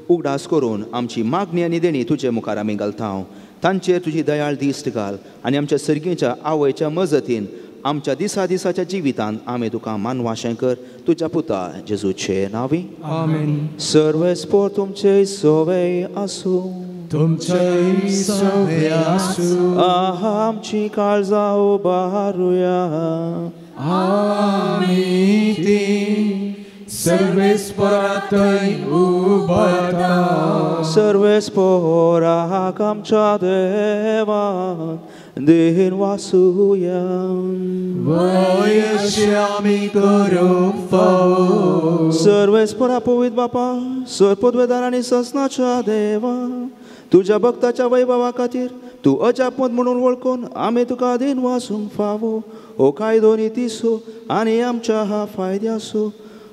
उगडास करून आमची मागणी आनी देणी तुजे मुखार आमी घालता. तांचेर तुजी दयाळ दिश्ट घाल आनी आमच्या सर्गीच्या आवयच्या मजतीन आमच्या दिसा दिसाच्या जिवितान आमी तुका मानवाशें कर. तुज्या पुता जेजूचे नांवी आमेन. सर्वेस्पर तुमचे सोवे आसूं. तुमचे सोवे आसूं. आमची काळजां उबारुया. आमी ती सर्वेस्परातय उबारता. सर्वेस्पराक आमच्या देवान देन वासुया. वयशी आमी करूंक फावो. सर्वेस्परा पवित्र बापा, सर पदवेदार आनी ससनाच्या देवा, तुज्या भक्ताच्या वैभवा खातीर तूं अजापमत म्हणून वळखून आमी तुका दिन वासूंक फावो. हो कायदो नितीसो आनी आमच्या हा फायद्यासो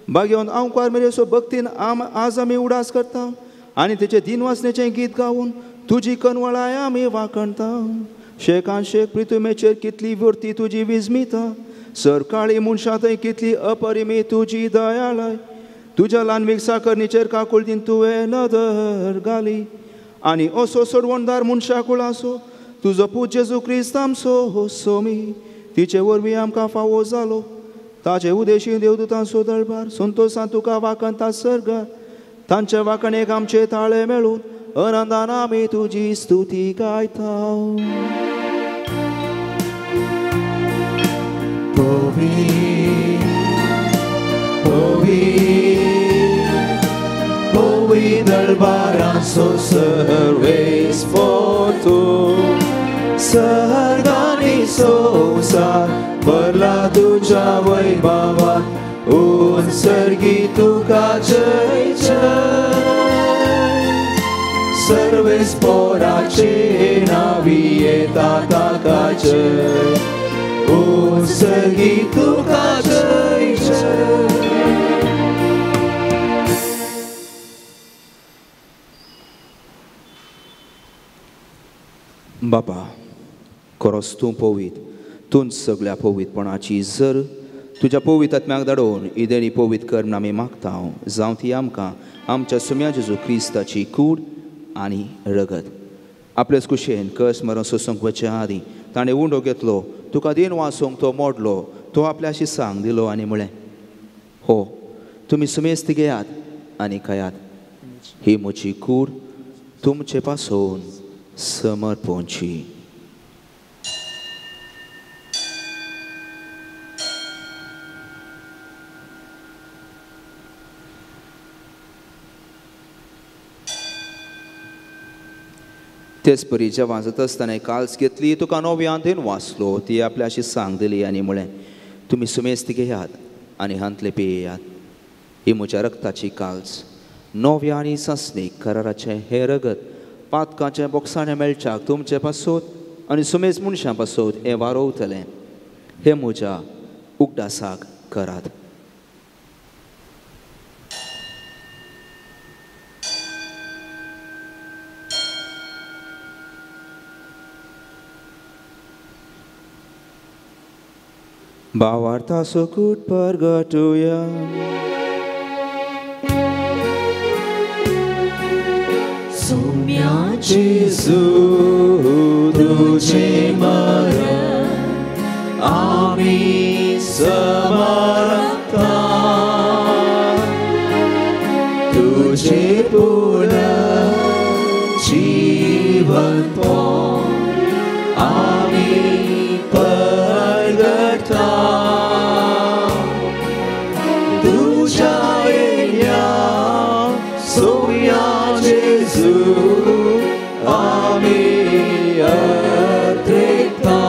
बागेवन आंवकार मेरेसो भक्तीन आज आमी उडास करता आनी तेचे दिनवासनेचें गीत गावन तुजी कनवळाय आमी वाखणता. शेकान शेक प्रितुमेचेर कितली वर्ती तुजी विजमिता, सरकाळी मनशां थंय कितली अपरिमीत तुजी दयाळाय. तुज्या ल्हानवीक साकरणीचेर काकुळतीन तुवें नदर घाली आनी असो सोडवणदार मनशा कुळासो तुजो पूत जेजू क्रिस्त आमचो सोमी तिचे वरवीं आमकां फावो जालो. ताचे उदेशी देवदूतांचो दळबार संतोसान तुका वाखणता सर्गार. तांचे वाखणेक आमचे ताळे मेळून आनंदान आमी तुजी स्तुती गायता. पवी दळबारांचो सर्वेस्पर तूं, सर्गानी संवसार भरला तुज्या वैभवान उत्सर्गी तुका जय जय सर्वेस पोराचे नावी येता ताका जय उत्सर्गी तुका जय जय. बापा खरोच तूं पवीत तूंच सगळ्या पवीतपणाची जर तुज्या पवीत आत्म्याक धाडून इदेणी पवीत कर म्हूण आमी मागता जावं ती आमकां आमच्या सुम्या जेजू क्रिस्ताची कूड आनी रगत. आपलेच कुशेन कस मरण सोसूंक वचच्या आदीं ताणें उंडो घेतलो तुका दिन वाचूंक तो मोडलो तो आपल्याशी सांग दिलो आनी म्हळें हो तुमी सुमेस्त घेयात आनी खायात ही म्हजी कूड तुमचे पासून समर्पणची. तेच परी जेवण जाता आसतना काल्स घेतली तुका नव्यान then वाचलो ती आपल्याशी सांग दिली आनी म्हळें तुमी सुमेस्त घेयात आनी हांतले पियेयात ही म्हज्या रक्ताची काल्स नव्या आनी सासणीक कराराचें हें रगत पातकांचें बोगसाणें मेळच्याक तुमचे पासत आनी सुमेज मनशां पासत हें वारोवतलें हें म्हज्या उगडासाक करात. भावार्थाचो कूट परगटुया. सुम्या जेजू तुझे मरण आमी समर्पता तुझे पुनर्जीवन आमी परगटा तुझ्या येण्या सुम्या जेजू आमी अत्रेकता.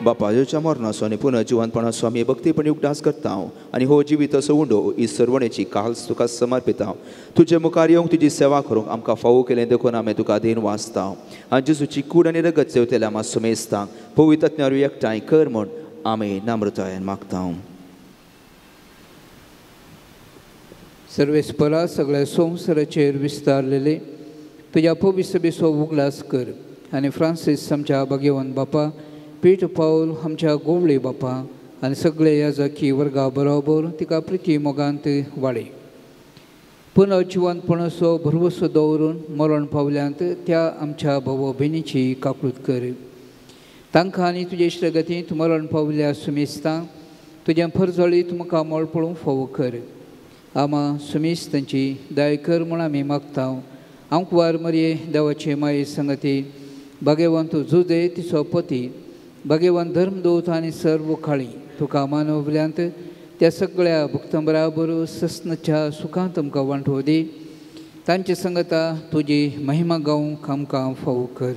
बापा जेजूच्या मरणाचो आनी पुनर्जिवंतपणाचो आमी भक्तीपणी उगडास करता आनी हो जिवीत असो उंडो ही सर्वणेची काल्स तुका समर्पिता तुजे मुखार येवंक तुजी सेवा करूंक आमकां फावो केलें देखून आमी तुका देन वाचता आनी जेजूची कूड आनी रगत सेवतल्या आमा सुमेस्तांक पवित्र आत्म्यार एकठांय कर म्हूण आमी नम्रतायेन मागता. सर्वेस्परा सगळ्या संवसाराचेर विस्तारलेले तुज्या पवित्र उगडास कर आनी फ्रांसीस आमच्या भाग्यवान बापा पीट पावल आमच्या गोवळे बापा आनी सगळे याजकी वर्गा बरोबर तिका प्रिती मोगांत वाडय. पुनर्जिवंतपणाचो भरवसो दवरून मरण पावल्यांत त्या आमच्या भाव भयणीची काकूत कर. तांकां आनी तुजे इश्टगतींत मरण पावल्या सुमेस्तां तुजें फरजळी तुमकां मळ पळोवंक फावो कर. आमा सुमेस तांची दया कर म्हूण आमी मागता. आंकवार मरये देवाचे माये संगती भाग्यवंत जुदे तिचो पती भाग्यवान धर्मदूत आनी सर्व खाळी तुका मानवल्यांत त्या सगळ्या भक्तां बराबर सस्नाच्या सुखांत तुमकां वांटो दी. तांचे संगता तुजी महिमा गावंक आमकां फावो कर.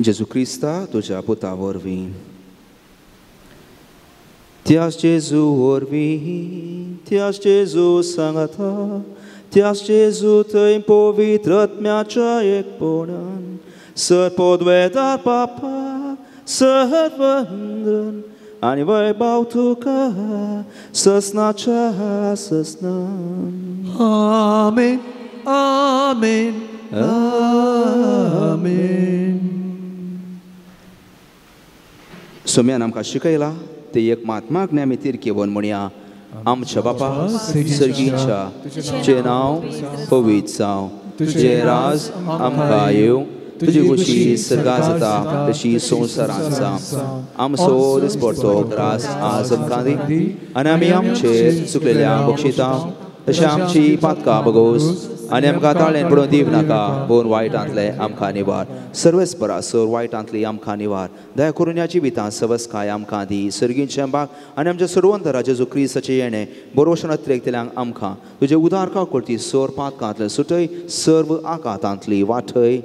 जेजू क्रिस्ता तुज्या पुता वरवीं त्याच जेजू वरवीं त्याच जेजू सांगता त्याच जेजू थंय पवित्र आत्म्याच्या एकपणान सर्पोद्वेदार पापा सर्वंद्रन आनी वैभव तुका ससनाच्या ससनान. आमेन आमेन आमेन. सोम्यान आमकां शिकयला ते एक महात्माक आमी तिरकेवन म्हणया आमच्या बापा सर्गीच्या तुजें नांव पवित्र जावं तुजें राज आमकां येवं तुजी खुशी सर्गांत जाता तशी संवसारांत जावं. आमचो दिसपडतो ग्रास आज आमकां दी आनी आमी आमचे चुकलेल्या बक्षिता तशें आमची पातकां बगोस आनी आमकां ताळेन पडून दिव नाका, पूण वायटांतले आमकां निवार. सर्वेस परा सर वायटांतली आमकां निवार. दया करून ह्या जिवितांत सवस्काय आमकां दी. सर्गींचें बाग आनी आमच्या सर्वंतरा जेजू क्रिस्ताचें येणें बरोवशन अत्रेकतल्यांक आमकां तुजे उदार काकुळटी सोर पातकांतले सुटय, सर्व आकातांतली वाटय.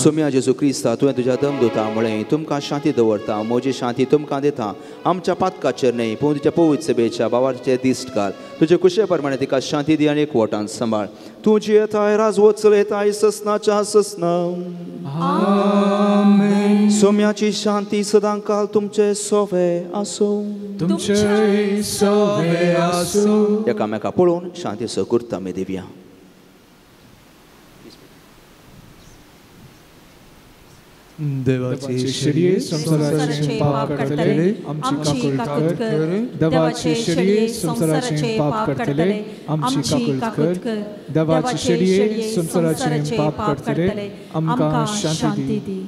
सोम्या जेजू क्रिस्ता, तुवें तुज्या दमदुता म्हळें, तुमकां शांती दवरता, म्हजी शांती तुमकां दिता. आमच्या पातकाचेर न्हय पूण तुज्या पवित्र सभेच्या बाबाचेर दिश्ट घाल. तुजे कुशे प्रमाणे तिका शांती दी आनी एकवटान सांबाळ. तूं जियेताय राजवट चलयताय ससनाच्या ससना. सोम्याची शांती सदांकाल तुमचे सोवे आसूं. तुमचे सोवे आसूं. एकामेका पळोवन शांतीचो गुर्त आमी दिवया. देवाचे शेळये संवसाराचे पाप काडटले आमची काकूत कर. देवाचे शेळये संवसाराचे पाप काडटले आमची काकूत कर. देवाचे शेळये संवसाराचे पाप काडटले आमकां शांती दी.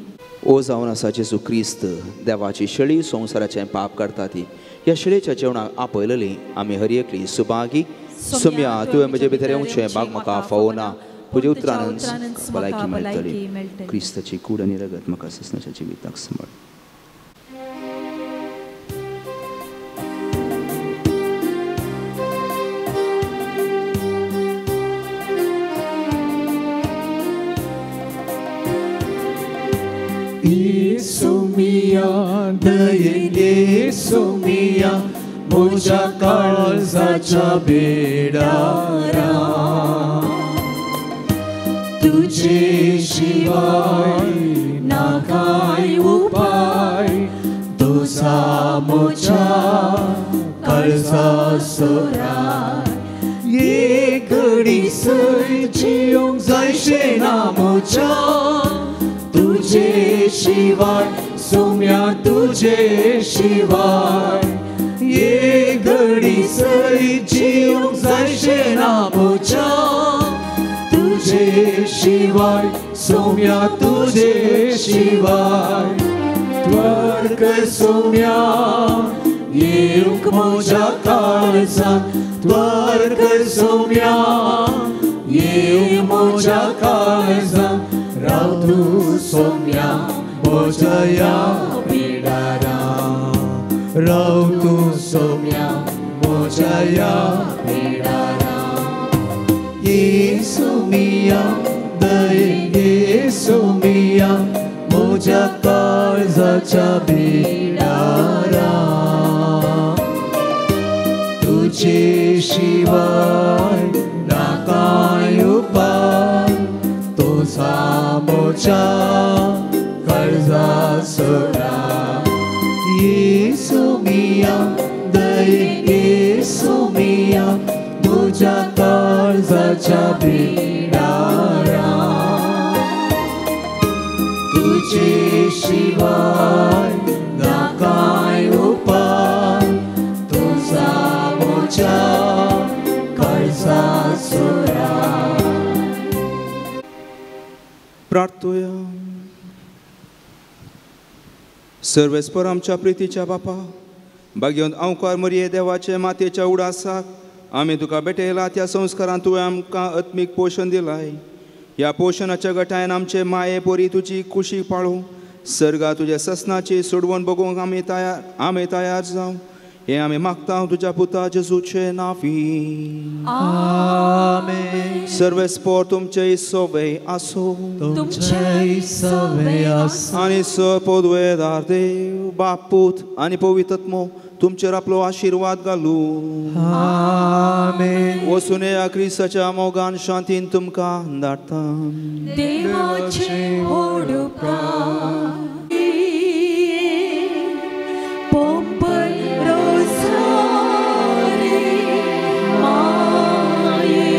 ओ जावन आसा जेजू क्रिस्त, देवाची शेळी संवसाराचें पाप काडटा ती. ह्या शेळयेच्या जेवणाक आपयलेली आमी हर एकली सुभागी. सोम्या, तुवें म्हजे भितर येवचें बाग म्हाका फावना, तुज्या उतरान भलायकी मेळटली. क्रिस्ताची कूड आनी रगत म्हाका ससनाच्या जिविताक सांबाळ. येसू मिया दयेन येसू मिया म्हज्या काळजाच्या बेडारा, तुझे शिवाय ना काय उपाय, तुझा म्हज्या काळजा सोराय. एक घडी सय जियोंक जायशें ना म्हज्या, तुझे शिवाय सोम्या तुझे शिवाय. एक घडी सय जियोंक जायशें ना म्हज्या, तुझे शिवाय सोम्या तुझे शिवाय. त्वर सोम्या येवंक म्हज्या काळजांत, त्वर सोम्या येवंक म्हज्या काळजांत. राव तूं सोम्या म्हज्या ह्या बिडारा, राव तूं सोम्या म्हज्या ह्या बिडारा. येसू मिया दयेन येसू मिया म्हज्या काळजाच्या बिडारा, तुझे शिवाय ना कांय उपाय, तुझा म्हज्या काळजा सोरा. येसू मिया दयेन येसू मिया म्हज्या काळजाच्या बिडारा, तुझे शिवाय ना कांय उपाय, तुझा म्हज्या काळजा सोरा. प्रार्थुया. सर्वेस्पर आमच्या प्रितीच्या बापा, भाग्यवंत अंकार मरिये देवाचे मातयेच्या उडासाक आमी तुका भेटयला त्या संस्कारान तुवें आमकां आत्मीक पोशण दिलाय. ह्या पोशणाच्या गटायन आमचे माये पोरी तुजी कुशी पाळूं. सर्गा तुज्या ससनाची सोडवण बगोवंक आमी तयार जावं हें आमी मागता तुज्या पुता जेजूचे नांवी. आमेन. सर्वेस्पर तुमचे सोवे आसूं. तुमचे सोवे आसूं. आनी पदवेदार देव बाप पूत आनी पवित्र आत्मो तुमचेर आपलो आशिर्वाद घालूं. आमेन. वचून ह्या क्रिस्ताच्या मोगान शांतीन तुमकां धाडटा. देवाचें व्हड उपकार. पोंपल रोजारी माये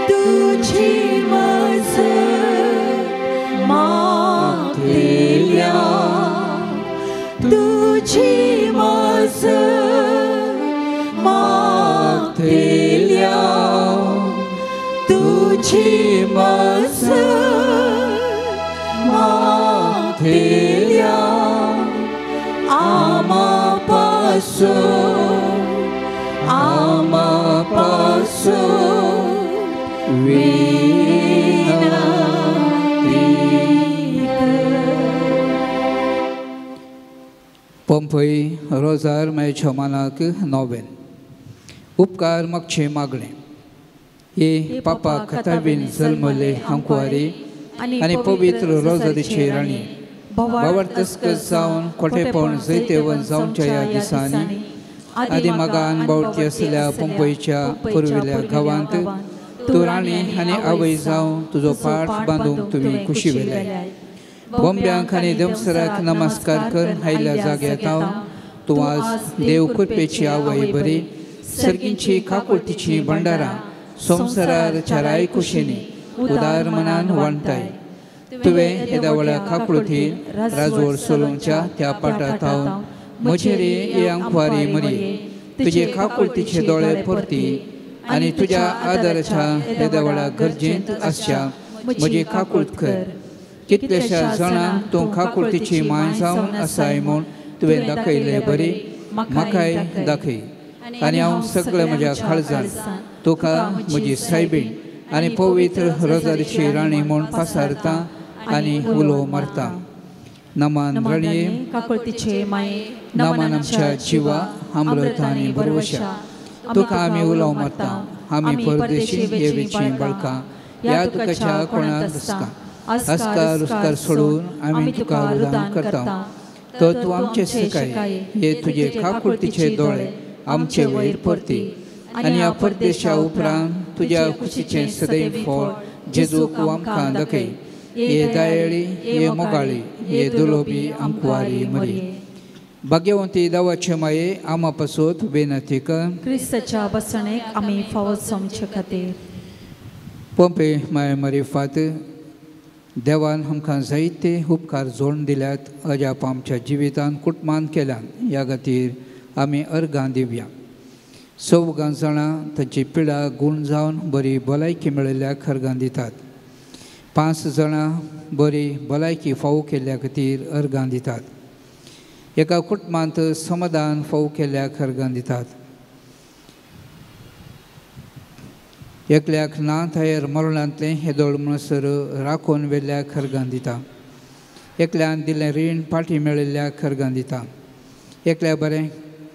तुझी मजत मागलेल्या, तुझी मजत मागलेल्या, तुझी मजत मागलेल्या, आमा पासून पासोत विनंती कर. पंपय रोजार मायच्या मानाक नोवेन उपकार मागचे मागणे. हे पापा कथाबीन जल्मले आंकवारी आनी पवित्र रोजारीची राणी भावार्थस्क जावन कोटेपण जैतेवन जावच्या ह्या दिसांनी आदी मागान बावटी आसल्या पंपयच्या पुर्विल्ल्या गांवांत तूं राणी आनी आवय जावन तुजो पाठ बांदूंक तुमी खुशी वेले. बोंब्यांक आनी देवसराक नमस्कार कर आयिल्ल्या जाग्यार हांव तूं आज देव कृपेची आवय बरी सर्गींची काकुळतीची भंडारां संवसारार चाराय कुशींनी उदार मनान वांटताय. तुवें येद्या व्हडल्या काकुळती राजवड सोलोवच्या त्या पाटांत हांव म्हजेर हे आंकवारी मरये तुजे काकुळतीचे दोळे परती आनी तुज्या आदाराच्या येद्या व्हडल्या गरजेंत आसच्या म्हजी काकुळत कर. कितल्याश्या जाणांक तूं काकुळतीची माय जावन आसाय म्हूण तुवें दाखयलें बरी म्हाकाय दाखय आनी हांव सगळें म्हज्या काळजान तुका म्हजी सायबीण आनी पवित्र रोजारीची राणी म्हूण पासारता आनी उलो मारता. नमन राणये काकुळतीचे माये, नमन आमच्या जिवा अमृत आनी भरवशा तुका आमी उलो मारता. आमी परदेशी येवेची बळकां ह्या तुकाच्या कोणाक दसका अस्कार रुस्कार सोडून आमी तुका उदान करता. तर तूं आमचे सकाय हे तुजे काकुळतीचे दोळे आमचे वयर परती आनी ह्या परदेशा उपरांत तुज्या खुशीचें सदैव फळ जेजूक आमकां दाखय. हे दयाळी, हे मोगाळी, हे दुलोबी आंकवारी मरी. भाग्यवंती देवाचे माये आमा पासत विनंती कर. क्रिस्ताच्या बसणेक आमी फावो जावचे खातीर. पंपे माये मरिफात देवान आमकां जायते उपकार जोडून दिल्यात अजाप आमच्या जिवितान कुटुंबान केल्यान ह्या खातीर आमी अर्गां दिवया. चवगां जाणां तांची पिडा गूण जावन बरी भलायकी मेळिल्ल्याक अर्गां दितात. 5 जाणां बरी भलायकी फावो केल्ल्या खातीर अर्गां दितात. एका कुटुंबांत समाधान फावो केल्ल्याक अर्गां दितात. एकल्याक ना थायर मरणांतलें हेदोळ म्हणसर राखून व्हेल्ल्याक अर्गां दिता. एकल्यान दिल्लें रीण पाटी मेळिल्ल्याक अर्गां दिता. एकल्या बरें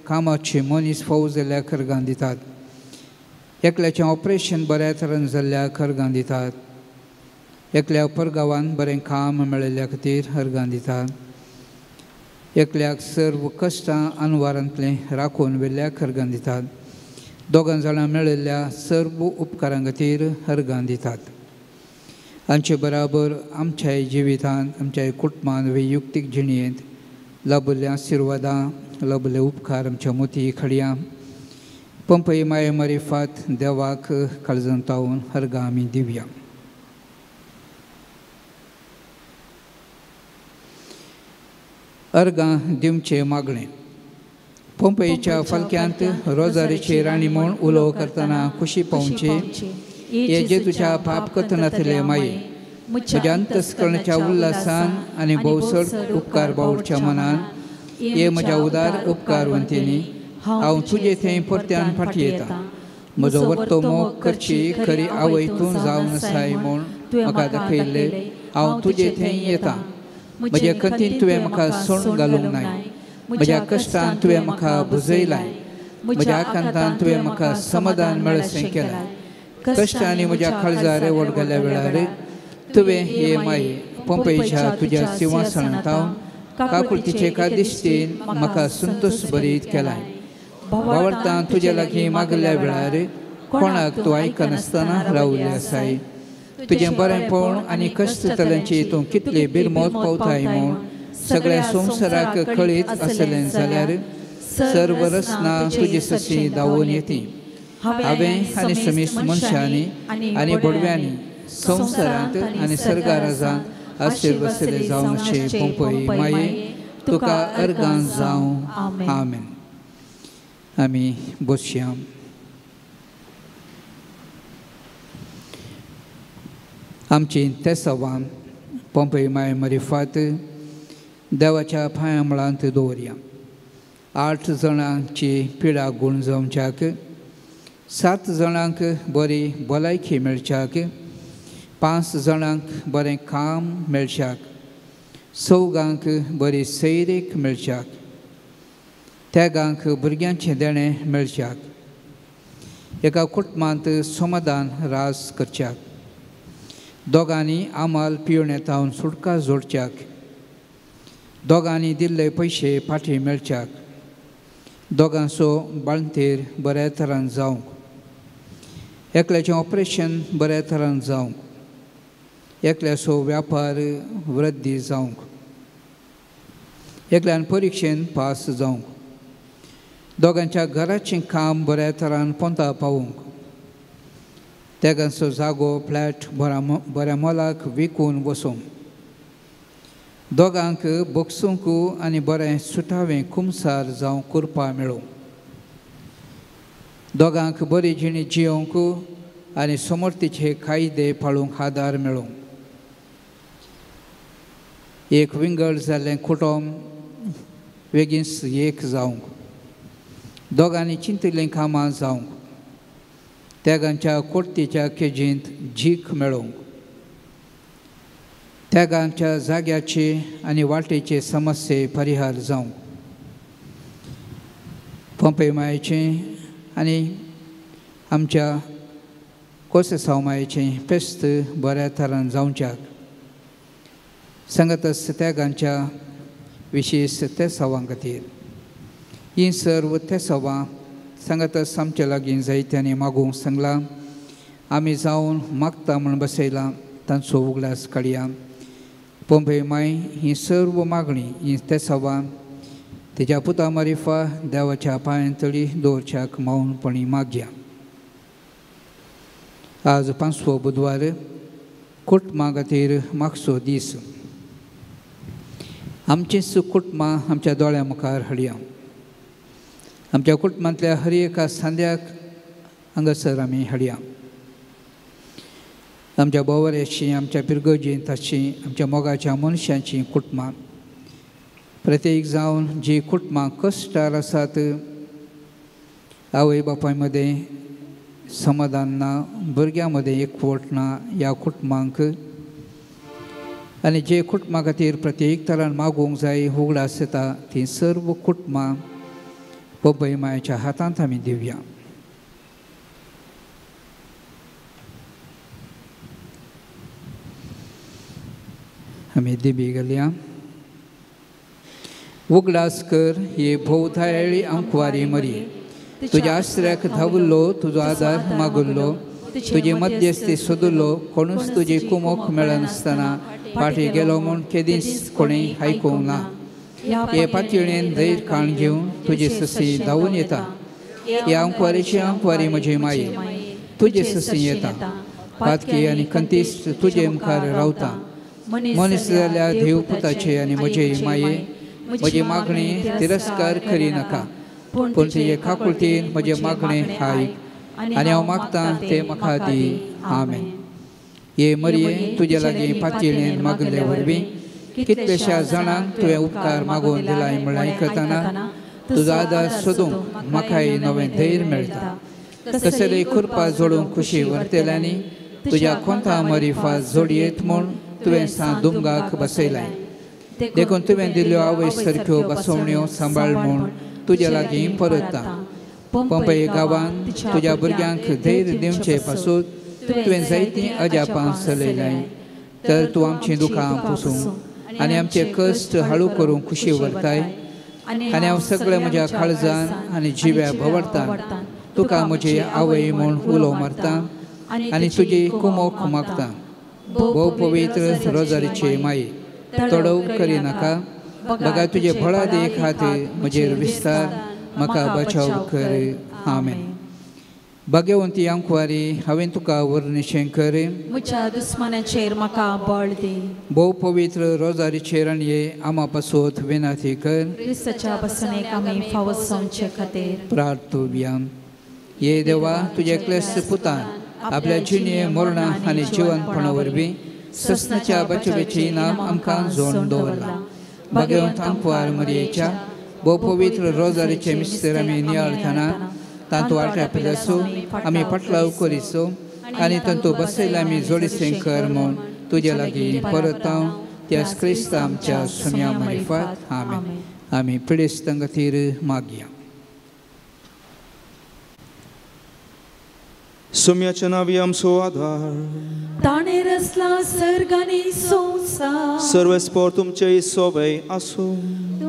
कामाचे मनीस फावो जाल्ल्याक अर्गां दितात. एकल्याचें ऑपरेशन बऱ्या तरेन जाल्ल्याक अर्गां दितात. एकल्या परगांवान बरें काम मेळिल्ल्या खातीर अर्गां दितात. एकल्याक सर्व कश्टां अनवारांतलें राखून व्हेल्ल्याक अर्गां दितात. 2 जाणां मेळिल्ल्या सर्व उपकारां खातीर अर्गां दितात. हांचे बराबर आमच्याय जिवितांत आमच्याय कुटुंबांत वैयुक्तीक जिणेंत लाभिल्ल्या आशिर्वादां लाभिल्ले उपकार आमच्या मोती खडयां पंपय माये मारिफात देवाक काळजांत तावून अर्गां आमी दिवया. अर्गां दिवचें मागणें. पंपयच्या फालक्यांत रोजारीची राणी म्हूण उलो करतना खुशी पावची हे जेजूच्या पाप कथनांतले माये म्हज्या अंतस्करणाच्या उल्हासान आनी भोवसड उपकार बावडच्या मनान हे म्हज्या उदार उपकारवंतींनी हांव तुजे थंय परत्यान फाटी येता. म्हजो वर्तो मोग करची खरी आवय तूं जावन आसाय म्हूण म्हाका दाखयल्लें हांव तुजे थंय येता. म्हज्या खंतीन तुवें म्हाका सोण घालूंक नाय. म्हज्या कश्टान तुवें म्हाका भुजयलाय. म्हज्या आकांतान तुवें म्हाका समाधान मेळशें केलां. कश्ट आनी म्हज्या काळजार रेवड घाल्ल्या वेळार तुवें हे माये पंपयच्या तुज्या सिंहासनांत काकुळतीचे एका दिश्टीन म्हाका संतोश भरीत केलाय. भावार्थान तुज्या लागीं मागल्या वेळार कोणाक तूं आयकनासतना रावल्लें आसाय. तुजें बरेंपण आनी कश्ट जाल्यांची तूं कितली बिरमोत पावताय म्हूण सगळ्या संवसाराक कळीत आसलें जाल्यार सर्व रचना तुजी सशी धांवून येती. हांवें आनी समीस मनशांनी आनी भोडव्यांनी संवसारांत आनी सर्गाराजांत आशिर्वसले जावन अशें पंपय माये तुका अर्गां जावं. आमेन. आमी बसया. आमची तेसवां पंपय माय मरिफात देवाच्या पांया मुळांत दवरया. 8 जाणांची पिडा गूण जावच्याक 7 जाणांक बरी भलायकी मेळच्याक, 5 जाणांक बरें काम मेळच्याक, 4 बरी सैरीक मेळच्याक, 3 भुरग्यांचें देणें मेळच्याक, एका कुटुंबांत समाधान रास करच्याक, 2 आमाल पिवणे तावन सुटका जोडच्याक, 2 दिल्ले पयशे फाटीं मेळच्याक, 2 बाळंतेर बऱ्या तरान जावंक, एकल्याचें ऑपरेशन बऱ्या तरान जावंक, एकल्याचो व्यापार वृद्धी जावंक, एकल्यान परिक्षेन पास जावंक, 2 घराचें काम बऱ्या तरान पोंता पावूंक, 3 जागो फ्लॅट बऱ्या मोलाक विकून वसूंक, 2 बगसूंक आनी बरें सुटावें कुमसार जावं करपा मेळूंक, 2 बरी जिणी जियोंक आनी समर्थीचे कायदे पाळूंक आदार मेळूंक, एक विंगड जाल्लें कुटुंब वेगींच एक जावंक, 2 चिंतिल्लीं कामां जावंक, 3 कोर्तीच्या केजींत झीक मेळोवंक, 3 जाग्याचे आनी वाटेचे समस्ये परिहार जावंक, पोंपे मायेचें आनी आमच्या कोसेसांव मायेचें फेस्त बऱ्या तरान जावच्याक, सांगातच 3 विशेश तेसांवां खातीर ही सर्व तेसांवां सांगातच आमच्या लागीं जायत्यांनी मागूंक सांगलां, आमी जावन मागता म्हूण बसयलां तांचो उगडास काडया. पोंपे माय ही सर्व मागणी ही तेसांवां तेज्या पुता मारिफा देवाच्या पांयां तळी दवरच्याक मावनपणी मागया. आज 5वो बुधवार, कुटुंबा खातीर मागचो दीस. आमचींच कुटुंबां आमच्या दोळ्यां मुखार हाडया. आमच्या कुटुंबांतल्या हर एका सांद्याक हांगासर आमी हाडया. आमच्या बोवऱ्याची, आमच्या पिरगर्जींत आसची, आमच्या मोगाच्या मनशांची कुटुंबां, प्रत्येक जावन जी कुटुंबां कश्टार आसात, आवय बापाय मदें समाधान ना, भुरग्यां मदें एकवट ना, ह्या कुटुंबांक आनी जे कुटुंबा खातीर प्रत्येक तरान मागूंक जाय उगडास येता तीं सर्व कुटुंबां पोंपे मायेच्या हातांत आमी दिवया. आमी दिबी घालया. उगडास कर हे भोवतायळी आंकवारी मरी, तुज्या आश्र्याक धांवल्लो, तुजो आदार मागुल्लो, तुजी मध्यस्थी सोदुल्लो, कोणूच तुजी कुमोक मेळनासतना फाटीं गेलो म्हूण केदींच कोणें आयकूंक ना. हे पातयेन धैर्य काण घेवन तुजी ससी धांवून येता. हे आंकवारीची आंकवारी म्हजी माई, तुजे ससी येता. पातकी आनी खंतीस तुजे मुखार रावता. मनीस जाल्यार देव पुताचे आनी म्हजे माये म्हजी मागणी तिरस्कार करी नाका, पूण तुजे काकुळतीन म्हजें मागणें आयक आनी हांव मागतां तें म्हाका दी. आमेन. हे मरये, तुजे लागीं पातयेन मागिल्ले वरवीं कितलेश्या जाणांक तुवें उपकार मागून दिलाय म्हळ्यार आयकतना तुजो आदार सोदूंक म्हाकाय नवें धैर्य मेळटा. कसलेय कृपा जोडूंक खुशी व्हरतल्यांनी तुज्या कोंता मरिफा जोडयेत म्हूण तुवें सा दुमगाक बसयलाय. देखून तुवें दिल्ल्यो आवय सारक्यो बसवण्यो सांबाळ म्हूण तुज्या लागीं परतता. पोंपे गांवांत तुज्या भुरग्यांक धैर्य दिवचे पासून तुवें जायतीं अजापां चलयलाय. तर तूं आमचीं दुकां पुसूंक आनी आमचे कश्ट हाळू करूंक खुशी व्हरताय. आनी हांव सगळें म्हज्या काळजान आनी जिव्या भोंवडतां तुका म्हजी आवय म्हूण उलो मारता आनी तुजी कुमोक मागता. भोव पवित्र रोजारीची माई, तडव करिनाका, बगा तुजे भळादे खातीर म्हजेर विस्तार म्हाका बचाव कर. आमेन. भाग्यवंती आंकवारी, हांवें तुका वर्णिशें कर, म्हज्या दुस्मानाचेर म्हाका बळ दी. भोव पवित्र रोजारीचे राणये, आमा पासत विनंती कर, क्रिस्ताच्या बसणेक आमी फावो जावचे खातीर. प्रार्थुया. ये देवा, तुज्या क्लेस्त पुतान आपल्या जिणे मरणा आनी जिवनपणा वरवीं सस्नाच्या बचावाचें इनाम आमकां जोडून दवरलां. भाग्यवंत आंकवार मरयेच्या भोव पवित्र रोजारीचे मिस्तर आमी नियाळतना तांतू आट्या पिलासो आमी फाटलाव करिसो आनी तांतू बसयला आमी जोडीसें कर म्हूण तुज्या लागीं परत हांव त्यास क्रिस्त आमच्या सुम्या मारिफात. आमेन. आमी पिडेस्तां खातीर मागया. सुम्याच्या नांवी आमचो आधार ताणें रचला सर्ग आनी संवसार. सर्वेस्पोर तुमचे सोवे आसूं.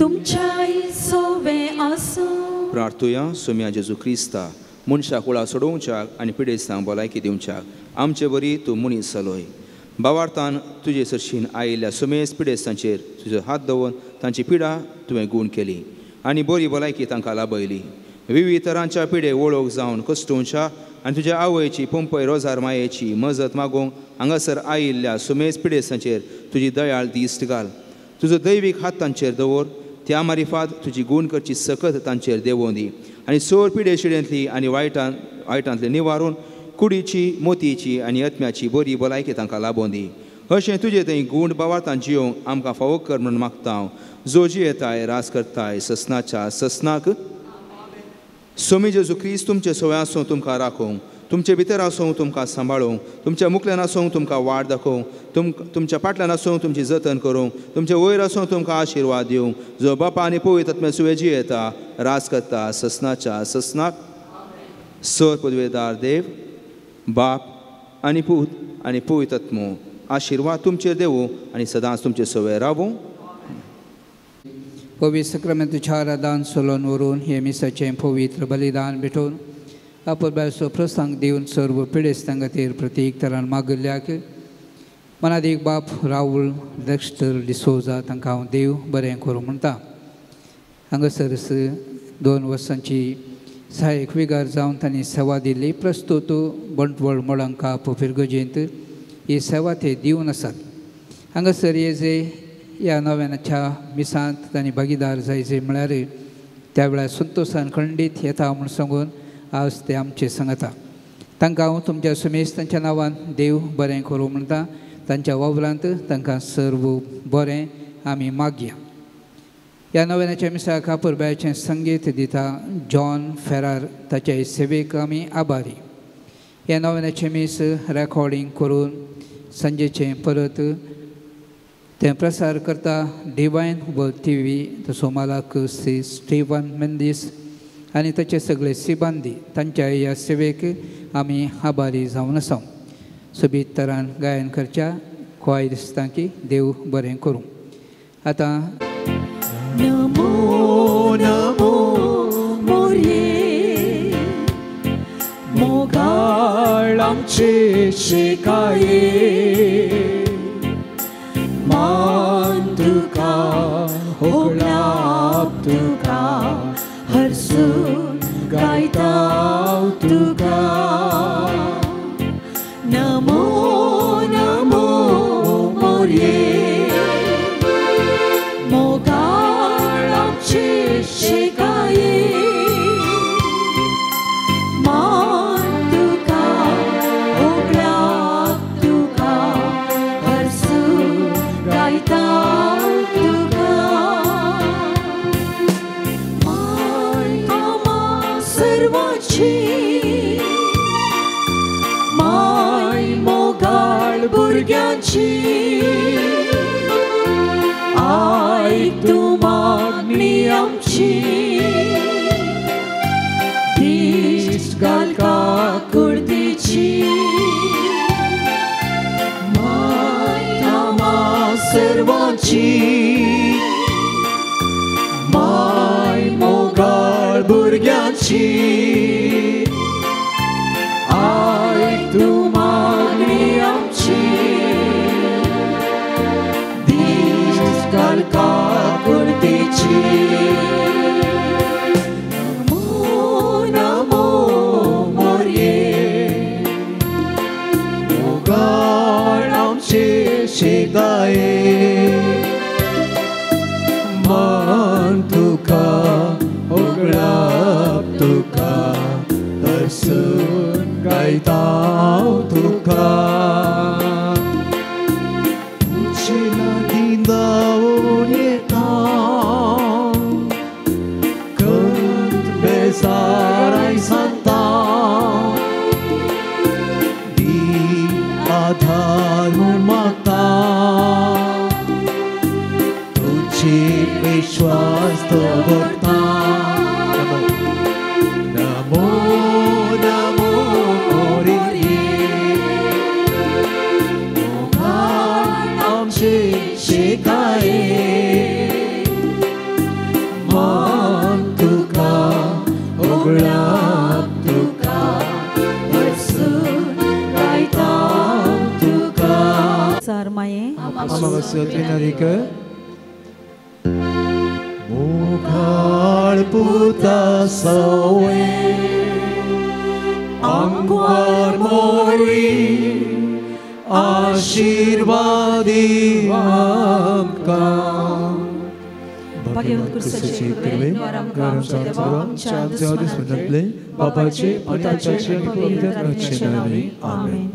तुमच्याय सोवे आसूं. प्रार्थुया. सुम्या जेजू क्रिस्ता मनशाक कुळां सोडोवच्याक आनी पिडेस्तांक भलायकी दिवच्याक आमचे बरी तूं मनीस जालोय. बावार्थान तुजे सरशीन आयिल्ल्या सुमेस पिडेस्तांचेर तुजो हात दवरून तांची पिडा तुवें गूण केली आनी बरी भलायकी तांकां लाभयली. विविध तरांच्या पिडे वळख जावन कश्टोवच्या आनी तुज्या आवयची पंपय रोजार मायेची मजत मागूंक हांगासर आयिल्ल्या सुमेस पिडेस्तांचेर तुजी दयाळ दिश्ट घाल. तुजो दैवीक हात तांचेर दवर. त्या मारिफात तुजी गूण करची सकत तांचेर देंवोवन दी आनी सोर पिडे शिडेंतली आनी वायटांतली निवारून कुडीची मोतीची आनी आत्म्याची बरी भलायकी तांकां लाबोवन दी. अशें तुजे थंय गूण बावार्थान जियोंक आमकां फावो कर म्हूण मागता हांव. जो जियेताय रास करताय ससनाच्या ससनाक. सोमी जेजू क्रिस्त तुमचे सोवे आसूं तुमकां राखूंक, तुमचे भितर आसूं तुमकां सांबाळूंक, तुमच्या मुखल्यान आसूंक तुमकां वाट दाखोवंक, तुमच्या फाटल्यान आसूंक तुमची जतन करूंक, तुमचे वयर आसूंक तुमकां आशिर्वाद दिवंक. जो बापा आनी पवित्र आत्म्या सुवे जियेता राज करता ससनाच्या ससनाक. सर पदवेदार देव बाप आनी पूत आनी पवित्र आत्मो आशिर्वाद तुमचेर देवूं आनी सदांच तुमचे सवे रावूं. पवित्र सक्रमेंतच्या आराधान सोलोन व्हरून हे मिसाचें पवित्र बलिदान भेटोवन आपुलबायचो प्रसंग दिवन सर्व पिडेस्तां खातीर प्रतीक तरान मागिल्ल्याक मनादीक बाप राहुल डेक्स्टर डिसोजा तांकां हांव देव बरें करूं म्हणटा. हांगासर 2 वर्सांची सहायक विगार जावन तांणी सेवा दिल्ली. प्रस्तुत बंटवळ मोळंका फिरगजेंत ही सेवा ते दिवन आसात. हांगासर हे जे ह्या नव्याच्या मिसांत तांणी भागीदार जायचे म्हळ्यार त्या वेळार संतोशान खंडीत येता म्हूण सांगून आज ते आमचे सांगता. तांकां हांव तुमच्या सुमेश तांच्या नांवान देव बरें करूं म्हणटा. तांच्या वावरांत तांकां सर्व बरें आमी मागया. ह्या नव्याच्या मिसाक कापुरबायाचें संगीत दिता जॉन फेरार ताच्या सेवेक आमी आभारी. ह्या नव्याचें मीस रेकॉर्डींग करून सांजेचें परत तें प्रसार करता डिवायन वर्ल्ड टीव्ही तसो मालक श्री स्टीवन मेंदीस आनी ताचे सगळे सिबांदी तांच्या ह्या सेवेक आमी आभारी जावन आसा. सोबीत तरान गायन करच्या क्वायरिस्तांकी देव बरें करूं. आतां नमो नमो मोरये मोगाळ आमचे शिकाये मान तुका होगळाप तुका हरसून गायता तुका. नमो नमो मोरये मोगाळ आमचे शिकाये मान तुका होगळाप तुका हरसून गायता तुका. माय आमा सर्वांची माय मोगाळ भुरग्यांची आयक तूं मागणी आमची दीस घाल काकुळतीची. माय आमा सर्वांची माय मोगाळ भुरग्यांची आयक तूं मागणी आमची दीस घाल काकुळतीची. नमो नमो मोरये मोगाळ आमचे शिकाये मान तुका होगळाप तुका हरसून गायता तुका. तुजे लागीं धांवून येता कंत बेजार आयसान सगळ्या तुका भरसून गायता तुका. सार माये मुखाळ पुता सवे आंकवार मोरी आशीर्वादी आमकां. भाग्यवंत क्रिस्ताचे कृपेन आमच्या देवा आमच्या दुस्मनांतले बापाचे पुताचे आनी पवित्र आत्म्याचे नांवान आमेन.